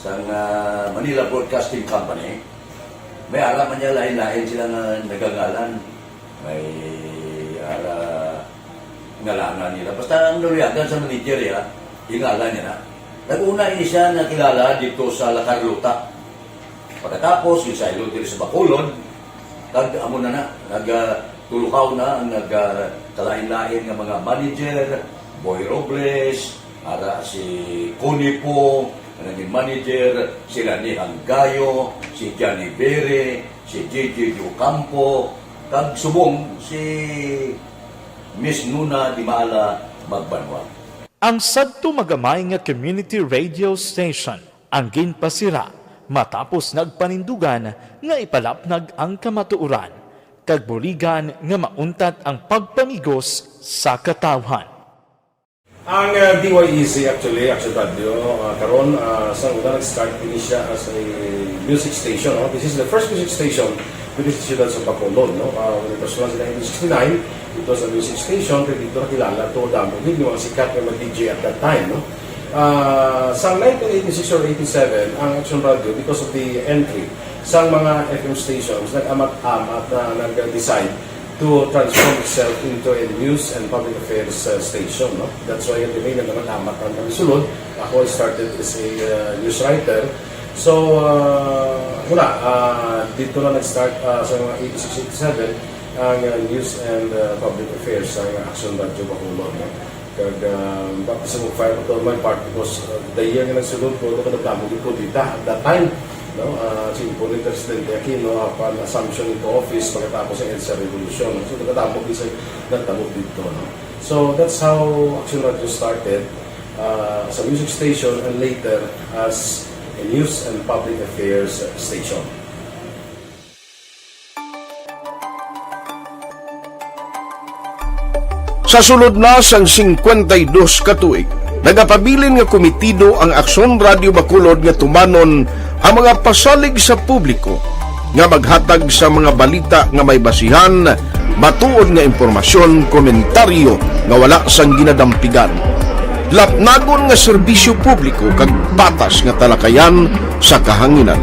sang, ah, Manila Broadcasting Company, may ara man niya lain-lain sila nga nagangalan. May ara ngalangan nila. Basta ang naluyagan sa manager, ya, yung ngalan niya na. Nag-una ini siya nakilala dito sa La Carlota. Pagkatapos, yung sa ilo diri sa Bacolod, kag amo na na, nag, ah, tulukaw na ang nag, ah, kalain-lain nga mga manager, Boy Robles, ara si Connie Po, nga naging manager, si Rani Hanggayo, si Johnny Bere, si J J Ocampo, kag subong si Miss Nuna Dimala Magbanwa. Ang sadto magamay nga community radio station ang ginpasira matapos nagpanindugan nga ipalapnag ang kamatuoran kag buligan nga mauntat ang pagpamigos sa katawhan. Ang, uh, D Y E Z actually, Action Radio, uh, karon, uh, sa una nag-start ini siya as a music station, no? This is the first music station Diri sa siyudad sa Bacolod, no? Ah, when it was launched in nineteen sixty-nine, it was a music station, kay dito nakilala to damo gid yung mga sikat nga mga D J at that time, no? Ah, sa nineteen eighty-six or eighty-seven, ang Action Radio, because of the entry sa mga F M stations, nag-amat-amat na nag-decide to transform itself into a news and public affairs, uh, station, no? That's why, anyway, nag-amat-amat ang kami sulod. Ako, I started as a, uh, news writer. So, uh, wala, uh, dito na nag-start, uh, sa mga eighty-six, eighty-seven, ang, uh, news and, uh, public affairs sa Action Radio Bacolod, no? Kag, uh, baptism of fire pa to my part because, uh, the year nga nagsulod ko, nagkadamo gid ko dita at that time, no? Uh, si Impunin Presidente Aquino, apan assumption into office pagkatapos sa EDSA Revolution. So, nagkadamo gid sa nagtabo dito, no? So, that's how Action Radio started, uh, as a music station and later as a news and public affairs station. Sa sulod na sang singkwenta y dos ka tuig, nagapabilin nga komitido ang Aksyon Radio Bacolod nga tumanon ang mga pasalig sa publiko nga maghatag sa mga balita nga may basihan, matuod nga impormasyon, komentaryo nga wala sang ginadampigan, lapnagon nga serbisyo publiko kag patas nga talakayan sa kahanginan.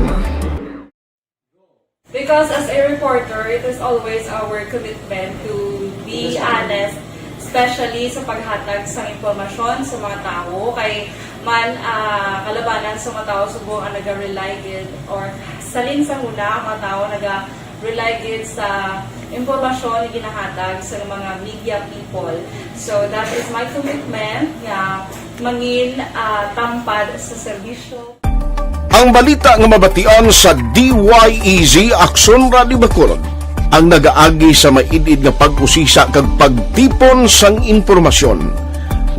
Because as a reporter, it is always our commitment to be honest, especially sa paghatag sa impormasyon sa mga tawo. Kay man, ah, kalabanan sa mga tawo subong ang naga-rely gid, or salin sa huna ang mga tawo naga-rely gid sa impormasyon nga ginahatag sa mga media people. So that is my commitment nga mangin, ah, tampad sa serbisyo. Ang balita nga mabatian sa D Y E Z Aksyon Radio Bacolod ang nagaagi sa maid-id nga pag-usisa kag pagtipon sang impormasyon.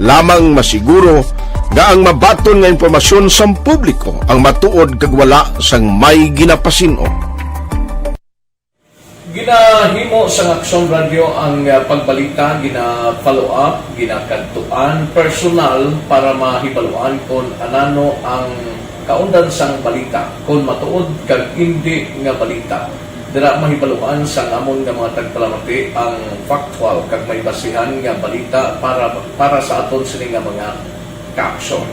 Lamang masiguro nga ang mabaton nga impormasyon sang publiko ang matuod kag wala sang may ginapasin-o. Ginahimo sang Aksyon Radio ang, ah, pagbalita, gina-follow up, ginakadtuan personal para mahibaluan kon anano ang kaundan sang balita, kon matuod kag indi nga balita. Dira mahibaluan sang amon nga mga tagpalamati ang factual kag may basihan nga balita para para sa aton sini nga mga kaaksyon.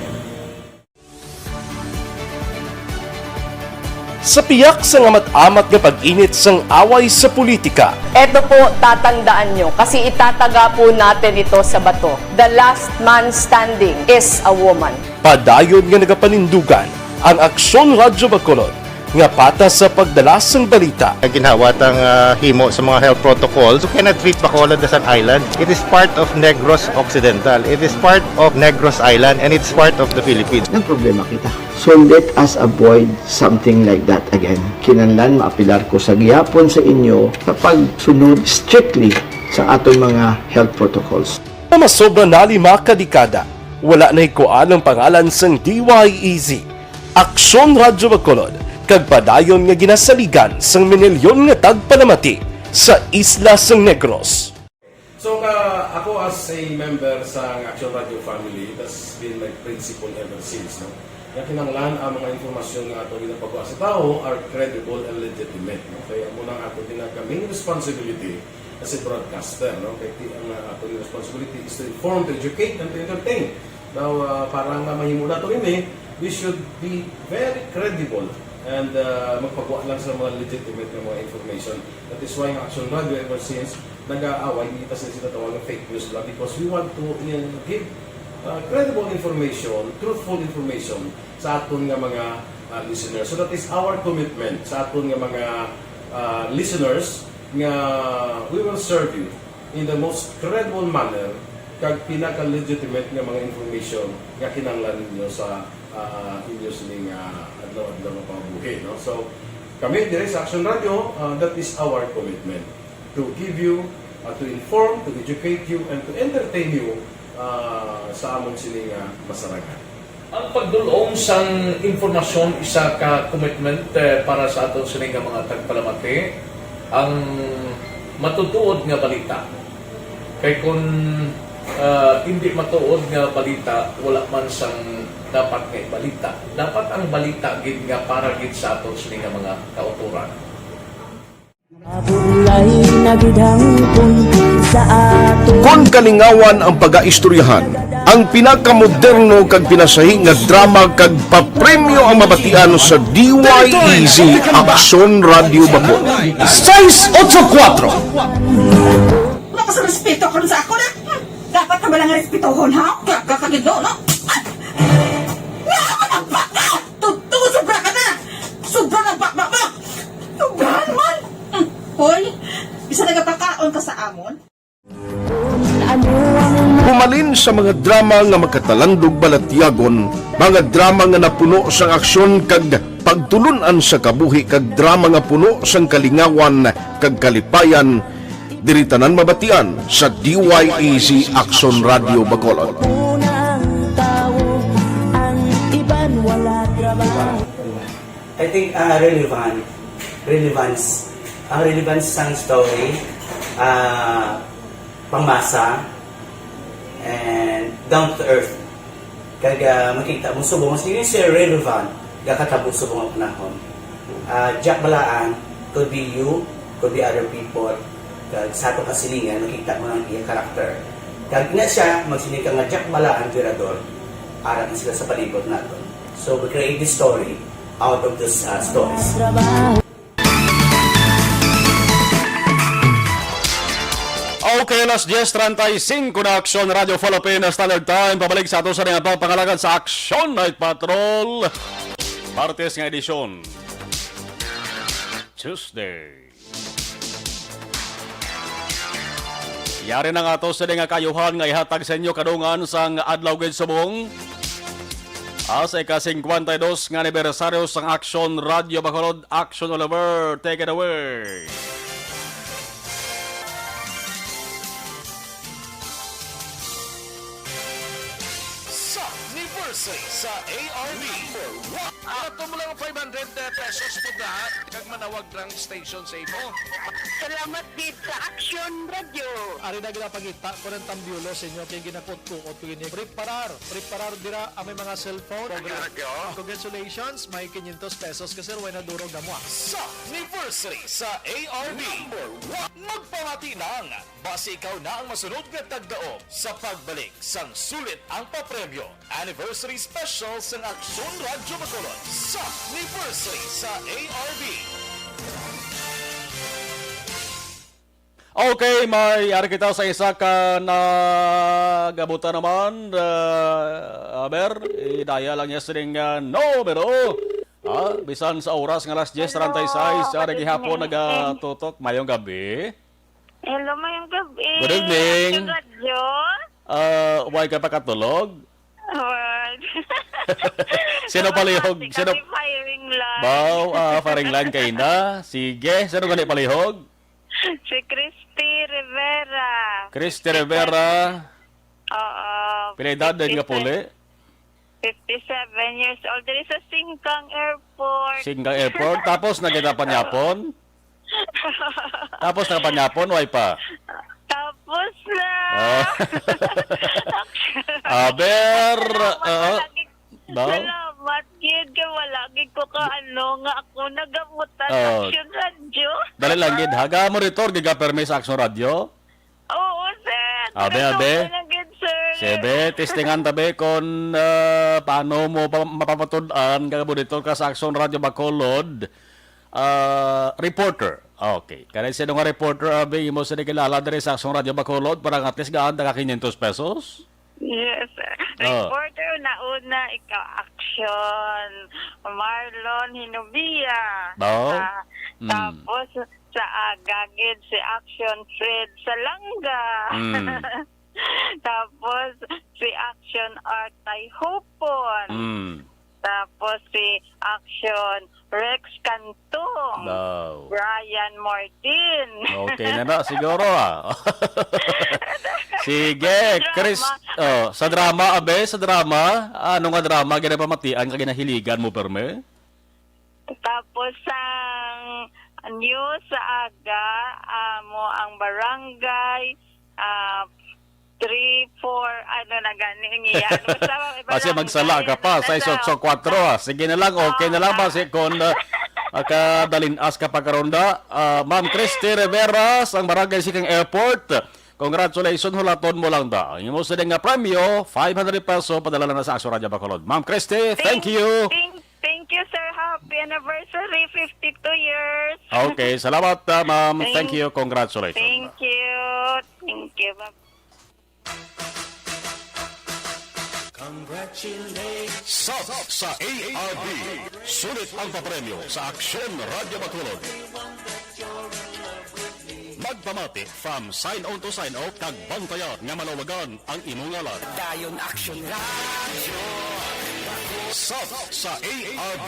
Sa piyak sang amat-amat nga pag-init sang away sa politika, Eto po, tatandaan nyo, kasi itataga po natin ito sa bato. The last man standing is a woman. Padayon nga nagapanindugan ang Aksyon Radyo Bacolod nga patas sa pagdala sang balita. Ginhawat ang, ah, himo sa mga health protocols. You cannot treat Bacolod as an island. It is part of Negros Occidental. It is part of Negros Island and it's part of the Philippines. Nagproblema kita. So let us avoid something like that again. Kinahanglan maapilar ko sa gihapon sa inyo sa pagsunod strictly sa aton mga health protocols. Pamasobra na lima ka dekada, wala nahikuan ang pangalan sang D Y E Z, Aksyon Radyo Bacolod, kag padayon nga ginasaligan sang minilyon nga tagpalamati sa isla sang Negros. So, ka, ako as a member sa Action Radio family, it has been my principle ever since, no? Nga kinahanglan ang mga impormasyon nga ato ginapagawa sa tawo are credible and legitimate, no? Kaya amo nang ato ginag-, main responsibility as a broadcaster, no? Kay ti-, ang, uh, ato responsibility is to inform, to educate, and to entertain. Now, uh, para nga mahimo nato ini, we should be very credible and, uh, magpagawa lang sa mga legitimate nga mga information. That is why ang Action Radio ever since nag-aaway, hindi ta sila tawag ng fake news lang because we want to, uh, give, uh, credible information, truthful information sa aton nga mga, uh, listeners. So that is our commitment sa aton nga mga, uh, listeners nga we will serve you in the most credible manner kag pinaka-legitimate nga mga information nga kinahanglan ninyo sa, ah, inyo sining, ah, adlaw-adlaw nga pambuhi, no? So, kami diri sa Action Radio, ah, that is our commitment to give you, ah, to inform, to educate you, and to entertain you, ah, sa amon sini nga masarangan. Ang pagdul-ong sang impormasyon isa ka commitment, eh, para sa aton sini nga mga tagpalamati, ang matutuod nga balita. Kay kun, ah, indi matuod nga balita, wala man sang dapat nga ibalita. Dapat ang balita gid nga para gid sa aton sini nga mga kautoran. Bulay na gid hangpon sa aton. Kon kalingawan ang pagaistoryahan, ang pinakamoderno kag pinasahi nga drama kag papremyo ang mabatian sa D Y E Z Aksyon Radio Bacolod. Sais otso kuwatro. Wala ka sa respeto karon sa ako na. Hmm. Dapat ka ba lang respetohon, ha? Gaga ka gid, no? Ay! Nga ka nagbaka! Totoo, sobra ka na! Sobra na baka mo! Sobrahan man! Hmm. Hoy, isa nagapakaon ka sa amon? Humalin sa mga drama nga makatalandog balatyagon, mga drama nga napuno sang aksyon kag pagtulun-an sa kabuhi kag drama nga puno sang kalingawan kag kalipayan, diri tanan mabatian sa D Y E Z Aksyon Radio Bacolod. Unang tawo, ang iban wala trabaho. I think, ah, relevant, relevance, ang relevance sang story, ah, pangmasa, and down to earth. Kag, ah, makita mo subong, sige, sir, relevant, gakatabo subong ang panahon. Ah, Jack Balaan, could be you, could be other people. Kag sa ato kasilingan, makita mo ang iya karakter. Kag na siya, magsiling ka nga Jack Balaan, Virador, ara na sila sa palibot naton. So, we create this story out of those, uh, stories. Okay, alas diyes treinta y cinco na, Aksyon Radio Philippines Standard Time. Pabalik sa ato sa ning atong pangalagad sa Aksyon Night Patrol. Martes nga edisyon. Tuesday. Yari na nga to sini nga kayuhan nga ihatag sa inyo kadungan sang adlaw gid subong. Ah, sa ika-singkwenta y dos nga anibersaryo sang Aksyon Radio Bacolod, Aksyon Oliver, take it away. Sa anniversary sa A R B. Number one. Ato mo lang five hundred pesos po na, kag manawag lang station sa imo. Salamat gid sa Aksyon Radio. Ari na ginapangita ko ng tambyulo sa inyo, kay ginakot-kuot ko gini. Preparar, preparar dira ang may mga cellphone. Program. Radyo. Congratulations, may quinientos pesos ka, sir, way na durog na mo, ah. Sa anniversary sa A R B. Number one. Magpamati lang, basi ikaw na ang masunod nga tagdaog sa pagbalik sang sulit ang papremyo. Anniversary Special sang Aksyon Radyo Bacolod sa anniversary sa A R B. Okay, may ari kita sa isa ka nagabuta naman. Ah, aber, idaya lang niya sining, ah, numero. Ah, bisan sa oras nga alas diyes treinta y seis, Hello, ah, magandang gihapon evening. Nagatutok. Mayong gabi. Hello, mayong gabi. Good evening. Aksyon Radyo. Ah, way ka pa katulog? Well, Sino palihog? Sino? Kami firing line. Baw, ah, firing line kayo na. Sige, sino gani palihog? Si Christy Rivera. Christy Rivera. Oo. Pila edad din nga puli? Fifty-seven years old. Diri sa Singkang Airport. Singkang Airport. Tapos, nagkita pa niya pon? Tapos nakapanyapon, way pa? Tapos na. Ah. Aber, Salamat, oo. Lagi, Daw? Salamat, gid, kay wala gid ko ka, ano, nga ako nagamutan sa Oo. Action Radio. Dali lang, gid, ha? Gamo rito, giga permi sa Action Radio? Oo, sir. Abe, Pero abe. okay lang gid, sir. Sebe, testingan tabi kung, ah, paano mo pa, mapapatulan, kag monitor ka sa Action Radio Bacolod. Ah, reporter. Okay. Kanay sino nga reporter, abi, imo sini kilala diri sa Aksyon Radio Bacolod, para nga at least gaan, taga quinientos pesos? Yes, sir. Oh. Reporter, una-una, ikaw, Aksyon. Marlon Hinubia. Oh. Ah, Mm. Tapos, sa aga, gid, si Aksyon Fred Salanga. Mm. Tapos, si Aksyon Artay Hopon. Mm. Tapos si Action Rex Cantong. Wow. Brian Martin. Okay na na, siguro, ah. Sige, Sa Chris, drama. oh, sa drama, abe, sa drama, ano nga drama, ginapamatian ka, ginahiligan mo, perme? Tapos sang news sa aga, amo ang barangay, ah, three, four, ano na gani ang iya. Ano, basta, iba Kasi lang, magsala ka pa, sa ano, isotso kwatro, ah. Sige na lang, okay na lang, ah, basi kung, ah, Aka Dalin-as ka pagkaronda, ah, Ma'am Christy Rivera sang Barangay Siquijeng Airport. Congratulations, hulaton mo lang da. Ang imo sini nga premyo, five hundred peso, padala na sa Aksyon Radyo Bacolod. Ma'am Christy, thank you. Thank, thank you, sir. Happy anniversary, fifty-two years. Okay, salamat, ah, ma'am. Thank, thank you. Congratulations. Thank you. Thank you. Bye. Congratulations. Sap sa A R B. Sulit ang papremyo sa Aksyon Radyo Bacolod. Magpamati from sign on to sign off kag bantayan nga malawagan ang imong ngalan. Dayon Aksyon Radyo. Sap sa A R B.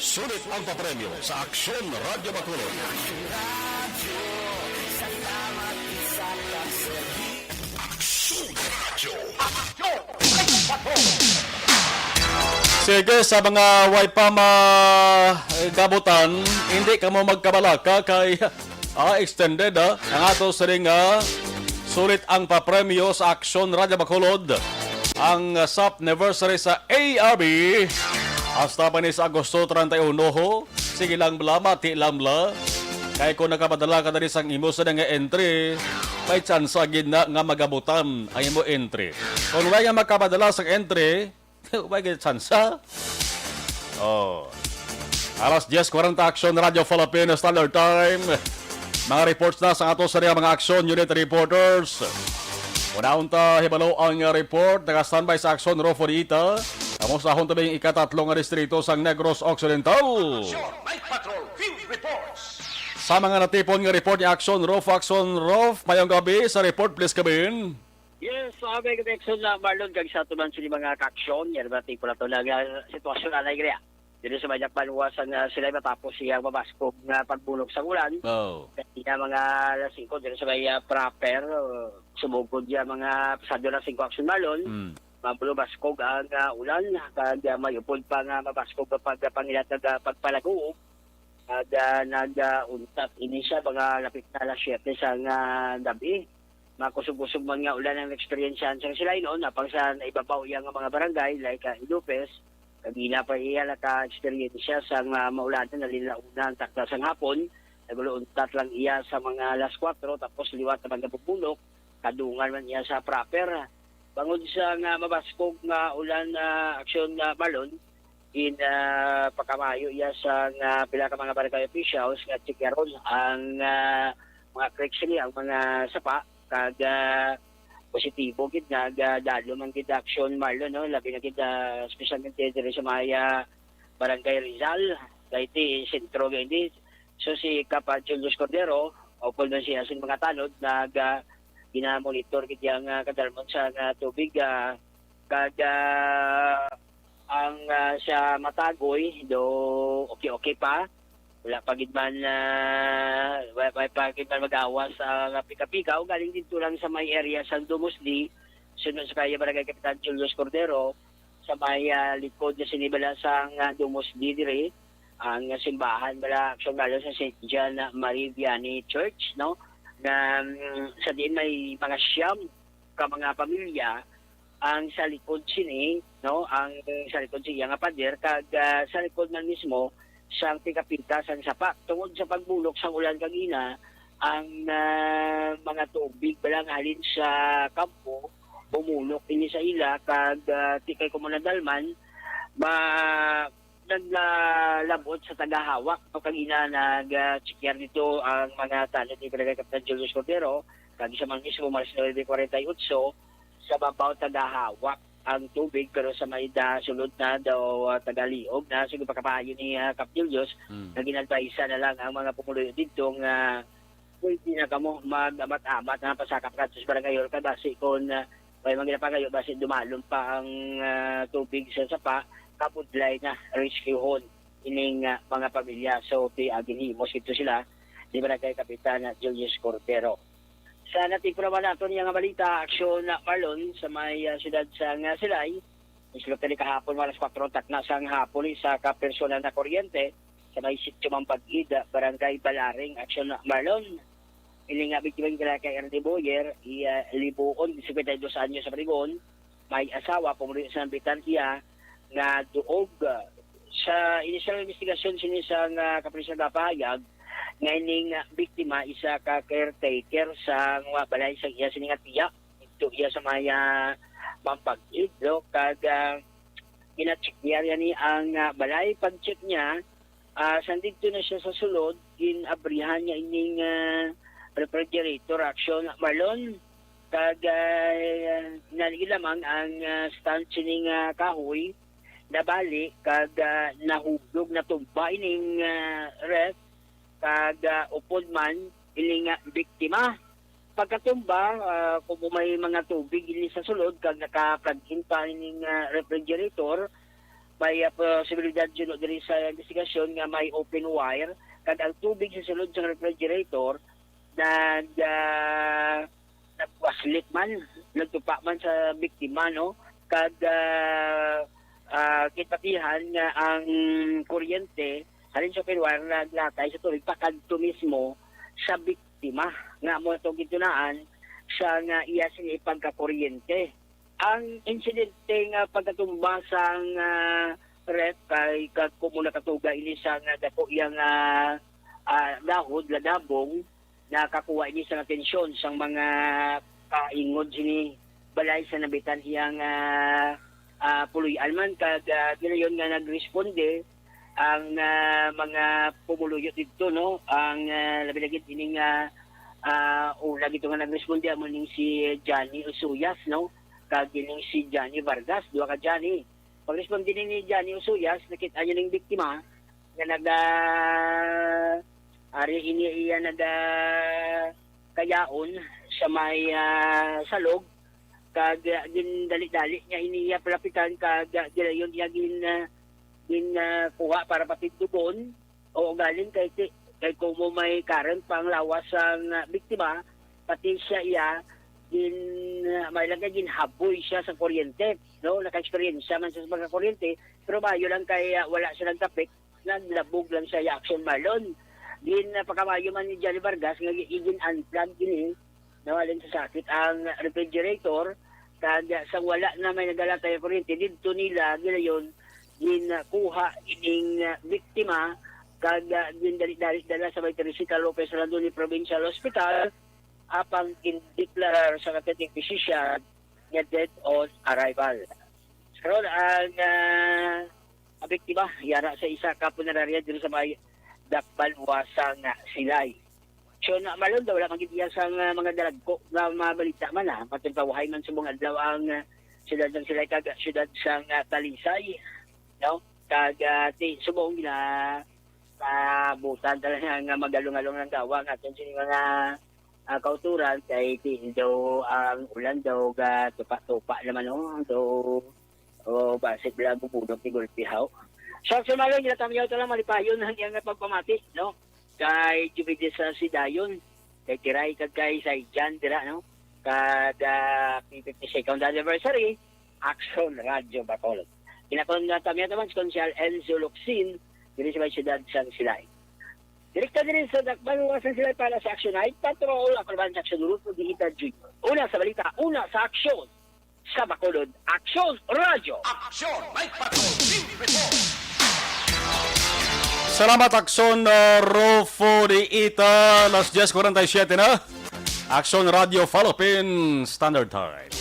Sulit ang papremyo sa Aksyon Radyo Bacolod. Aksyon Radyo. Sige, sa mga way pa magabutan, hindi kamo magkabalaka kay, ah, extended, ah, ang ato sining, ah, sulit ang papremyo sa Aksyon Radyo Bacolod. Ang, ah, sap anniversary sa A R B hasta pa ni sa Agosto treinta y uno, ho. Sige lang bala, mati lang bala. Kay kung nakapadala ka diri sang imo sa nga entry, may tsansa gid na nga magabutan ang imo entry. Kung wala nga makapadala sang entry, wala gid tsansa. Oh. Alas diyes kwarenta, Aksyon Radyo Philippines Standard Time. Mga reports na sa ato sa mga Aksyon Unit Reporters. Unahon ta hibalo ang report. Naka-standby sa Aksyon Rufo Diita. Amo sa ahon tabi ang ikatatlo nga distrito sang Negros Occidental. Aksyon Night Patrol Field Reports. Sa mga natipon nga report ni Aksyon Ruf, Aksyon Ruf, mayong gabi sa report, please, Kabin. Yes, sa aming connection na Marlon, kag sa tuman sini mga kaaksyon, yan ba, tipo na to lang, ah, sitwasyon na nagre. Dito sa may Dakbanwa sa nga sila matapos siya mabaskog nga pagbunok sa ulan. Oh. Kaya mga alas singko, dito sa may, ah, proper, uh, sumugod niya mga pasado alas singko aksyon, Marlon. Mm. Mabulo baskog ang, ah, ulan, kag, ah, may upod pa nga mabaskog nga pagpangilat nga pagpalaguog. Kag, ah, nag, ah, untat ini siya mga lapit na alas siyete sa nga gabi. Makusog-kusog man nga ulan ang eksperyensyahan sang sila, no? Napang sa naibabaw iya nga mga barangay, like, ah, Ilupes, kagina pa iya naka-eksperyensya sa nga maulanan na linlauna ang takna sang hapon. Naguluuntat lang iya sa mga alas kuwatro, tapos liwat naman nabubulok, kadungan man iya sa proper. Bangod sa nga mabaskog nga ulan, ah, aksyon, ah, Marlon, in, ah, pakamayo iya sa nga pila ka mga barangay officials nga checkeron ang, ah, mga creeks ni, ang mga sapa, kag, ah, positibo gid nga, ga-, dalo man gid aksyon, Marlon, no? Labi na gid, ah, espesyalmente diri sa may, ah, Barangay Rizal, Leyte Centro, gid. So, si Kapa Julius Cordero, upod man siya sa mga tanod, nag, ah, ginamonitor gid yang, ah, kadalmon sa nga tubig, ah, kag, ah, ang, ah, sa Matagoy, do okay-okay pa. Wala pa gid man, ah, wala, wala pa gid man magawas sa pika-pika. O galing dito lang sa may area sa Dumusli, sunod sa kaya Barangay Kapitan Julius Cordero, sa may, ah, likod na sinibala sa nga Dumusli diri, ang simbahan bala, aksyon bala sa Saint John Marie Vianney Church, no? Na, mm, sa diin may mga siyam ka mga pamilya ang sa likod sini, no, ang sa likod sa iya nga pader, kag, ah, sa likod man mismo sang pika-pika sang sapa. Tungod sa pagbulok sang ulan kagina, ang, ah, mga tubig bala nga halin sa kampo bumulok ini sa ila, kag, ah, ti kay kung nadalman, ma-, naglalabot sa tagahawak. No, kagina nag, ah, check-an dito ang mga tanod ni Barangay Kapitan Julius Cordero, kag sa man mismo, alas nuebe kwarenta y ocho, sa babaw tagahawak ang tubig, pero sa may da, sulod na daw, ah, tagaliog na. Sige, pagkapayo ni, ah, Kap Julius, Mm. na ginadvisa na lang ang mga pumuluyo dito nga pwede na kamo mag-amat-amat nga pasakap kadto sa barangay hall, kay basi kon, ah, may mga ginapangayo, basi dumalon pa ang, ah, tubig sa sapa, kabudlay na rescuehon ining, ah, mga pamilya. So, ti-, ah, ginhimos gid to sila ni Barangay Kapitan, ah, Julius Cordero. Sa natipon naman nato niya nga balita, aksyon na Marlon sa may, ah, siyudad sa nga Silay, islo tani kahapon, alas kuwatro takna sang hapon, isa ka personal na kuryente sa may Sitio Mambag-id, Barangay Balaring, aksyon na Marlon. Ini nga biktima gid kay Ernie Boyer, iya libuon, singkwenta y dos anyos sa Parigon, may asawa, pumuluyo sa Nambitan iya nga duog, ah, Sa inisyal nga investigasyon sini sa nga kapulisan gapahayag nga ining, ah, biktima isa ka caretaker sa nga balay sa iya sini nga tiya. Dito iya sa may, ah, Pampag-id, no? Kag, ah, gina-check niya ni ang, ah, balay. Pag-check niya, ah, sang didto na siya sa sulod, gin-abrihan niya ining, ah, refrigerator, Action Marlon. Kag, ah, naligi lamang ang, ah, stand sining, ah, kahoy, nabali, kag, ah, nahulog, natumba ining, ah, ref, kag, ah, upod man ining, ah, biktima. Pagkatumba, ah, kung may mga tubig ini sa sulod kag naka-plug-in pa ining, ah, refrigerator, may, ah, posibilidad yun diri sa investigasyon nga may open wire kag ang tubig sa sulod sa refrigerator nag, ah, nagwaslit man, nagtupa man sa biktima, no? Kag, ah, ah, kinpatihan nga ang kuryente halin sa open wire naglatay sa tubig pakadto mismo sa biktima nga mo itong gintunaan sa nga iya sini pagkakuryente. Ang insidente nga pagkatumba sang, ah, ref kay kag kumo nakatuga ini sa nga dako iya nga, ah, dahod, ladabong, nakakuha ini sang atensyon sang mga kaingod sini balay sa nabitan iya nga, ah, puloy-an man kag, ah, gilayon nga nagresponde ang, ah, mga pumuluyo didto, no, ang, ah, labi na gid ini nga, ah, una gito nga nagresponde amo ning si Johnny Usuyas, no, kag ining si Johnny Vargas, duha ka Johnny. Pagresponde ni, ni Johnny Usuyas, nakit-an niya ning biktima nga naga, ari ini iya naga kayaon sa may, ah, salog, kag, ah, gindali-dali niya ini iya palapitan, kag, ah, gilayon iya gin, ah, gin, ah, kuha para patindubon. O galing kay ti-, kay kumo may current pa ang lawas sang, ah, biktima, pati siya iya gin, ah, may lang kay ginhaboy siya sa kuryente, no? Naka-eksperyensya man siya sa pagkakuryente, pero maayo lang kay, ah, wala siya nagkapit, naglabog lang siya, Action Marlon. Gin, ah, pakamayo man ni Johnny Vargas nga gi-, gin-unplug ini, no, halin sa sakit ang refrigerator, kag, ah, sang wala na may nagalatay ang kuryente, didto nila gilayon ginkuha ining, ah, biktima, kag, ah, gindali-dali dala sa may Teresita Lopez Randoni Provincial Hospital, apang gindeklarar sa katong physician nga dead on arrival. Karon ang, ah, ang biktima yara sa isa ka punerarya diri sa may Dakbaluwa sang Silay. So, na, Marlon, daw wala man gid iya sang, ah, mga dalagko nga mabalita man, ah. Matod pa, uhay man subong adlaw ang, ah, siyudad sang Silay kag siyudad sang, ah, Talisay, no? Kag, ah, ti, subong na, ah, butan talaga nga magalong-along ang dawa nga aton sini mga, ah, kauturan kay ti daw ang ulan daw ga tupa-tupa naman, no? Daw, oh, basi bala bubunog ni gulpi, haw. So, Action Marlon, ginatamyaw ta lang malipayon ang iyang pagpamati, no? Kay Jubides sa Sidayon, kay Tiray, kag kay Saijan dira, no? Kada fifty-second anniversary, Action Radio Bacolod. Kinakon nga tamyaw naman si Konsehal Enzo Locsin, diri sa may siyudad sang Silay. Direkta diri sa Dakbaluwa sang Silay para sa Action Night Patrol, ako naman sa Action Rufo Diita Junior. Una sa balita, una sa aksyon, sa Bacolod, Action Radio. Action Night Patrol Team Report. Salamat, Action, uh, Rufo Diita. Alas diez cuarenta y siete na. Action Radio Philippine Standard Time.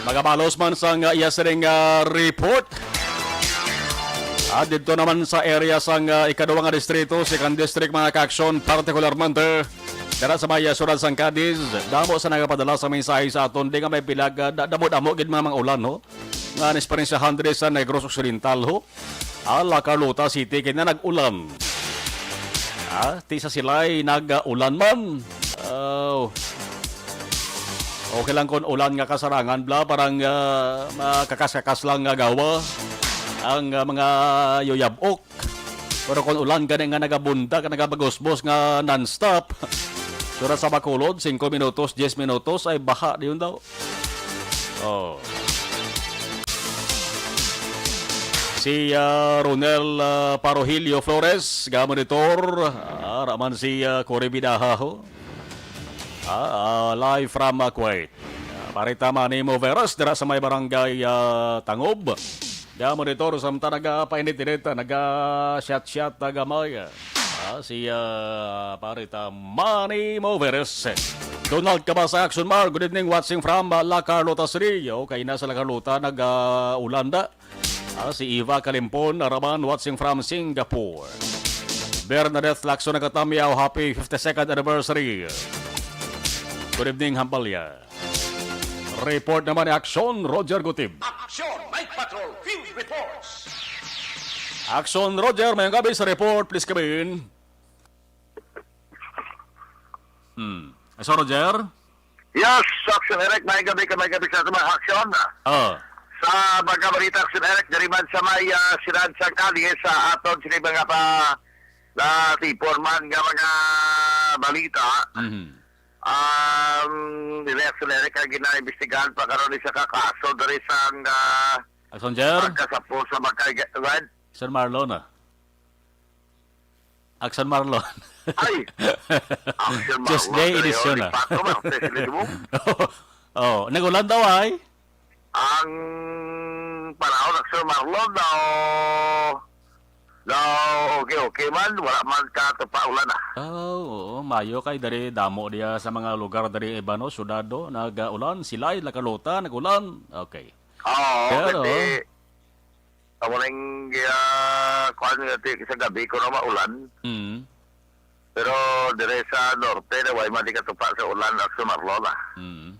Magabalos man sang, uh, iya sining, uh, report. Ah, didto naman sa area sang, ah, ikaduha nga distrito, second district, mga ka-action, partikularmente dira sa may, ah, siyudad sang Cadiz, damo sa nagapadala sa mensahe sa aton, di nga may pila ka da-, damo-damo gid mga, mga ulan, ho, nga naesperyensyahan diri sa Negros Occidental, ho. Ah, La Carlota City, kay na nag-ulan. Ah, ti sa Silay, nag-ulan man. Oh. Okay lang kung ulan nga kasarangan, bla, parang, ah, makakas-kakas lang nga gawa ang, ah, mga yuyab-ok. Pero kung ulan gani nga nagabunda, ka nagabagusbos nga non-stop, sura sa Bacolod, singko minutos, diyes minutos, ay baha diyon daw. Oh. Si, ah, Ronel, ah, Parohilio Flores, gamonitor. Ah, raman si, ah, Cory Bidaha, ho. Ah, ah, live from, ah, Kuwait. Pare ta Manny Moveras dira sa may barangay, ah, Tangob. Ga-monitor samtang nagapainit-init, naga-shot-shot na gamay. Ah, si, ah, pare ta Manny Moveras. Donald Kabasa, Action Mar, good evening, watching from, ah, La Carlota City. Okay na sa La Carlota, nag, ah, ulan na. Ah, si Eva Kalimpon, Araman, watching from Singapore. Bernadette Lacson Nagatamyaw, happy fifty-second anniversary. Good evening, Hampalya. Report naman ni Action Roger Gutib. Action Night Patrol Field Reports. Action Roger, mayong gabi sa report, please come in. Hmm. So, Roger? Yes, Action Eric, may gabi ka, may gabi sa mga aksyon. Oh. Sa mga balita, Action Eric, diri man sa may, ah, siyudad sa Cali, sa aton sini mga pa, na tipon man nga mga balita. Mhm. Um, diri, Action Eric, ang ginaimbestigahan pa karon isa ka kaso diri sa, ah, Action Jer? Pagkasapo sa mga kaiga-, what? Sir Marlon, ah. Aksan Marlon. Ay! Aksan Marlon, Tuesday kaya edition, yun, ah. Pato, Martes, sila mo. Oh, nag-ulan daw, ay? Ang panahon, Aksan Marlon, daw, daw, okay, okay man, wala man ka tupa ulan, ah. Oh, oo, mayo kay dari damo diya sa mga lugar dari iba, no, syudad, no, nag-ulan, sila, La Carlota, nag-ulan. Okay. Oo, pero kasi, amo nang, ah, kuwan nga, ti-, sa gabi ko na maulan. Mm. Pero dire sa norte, na way man di katupa sa ulan, Aksan Marlon, ah. Mm.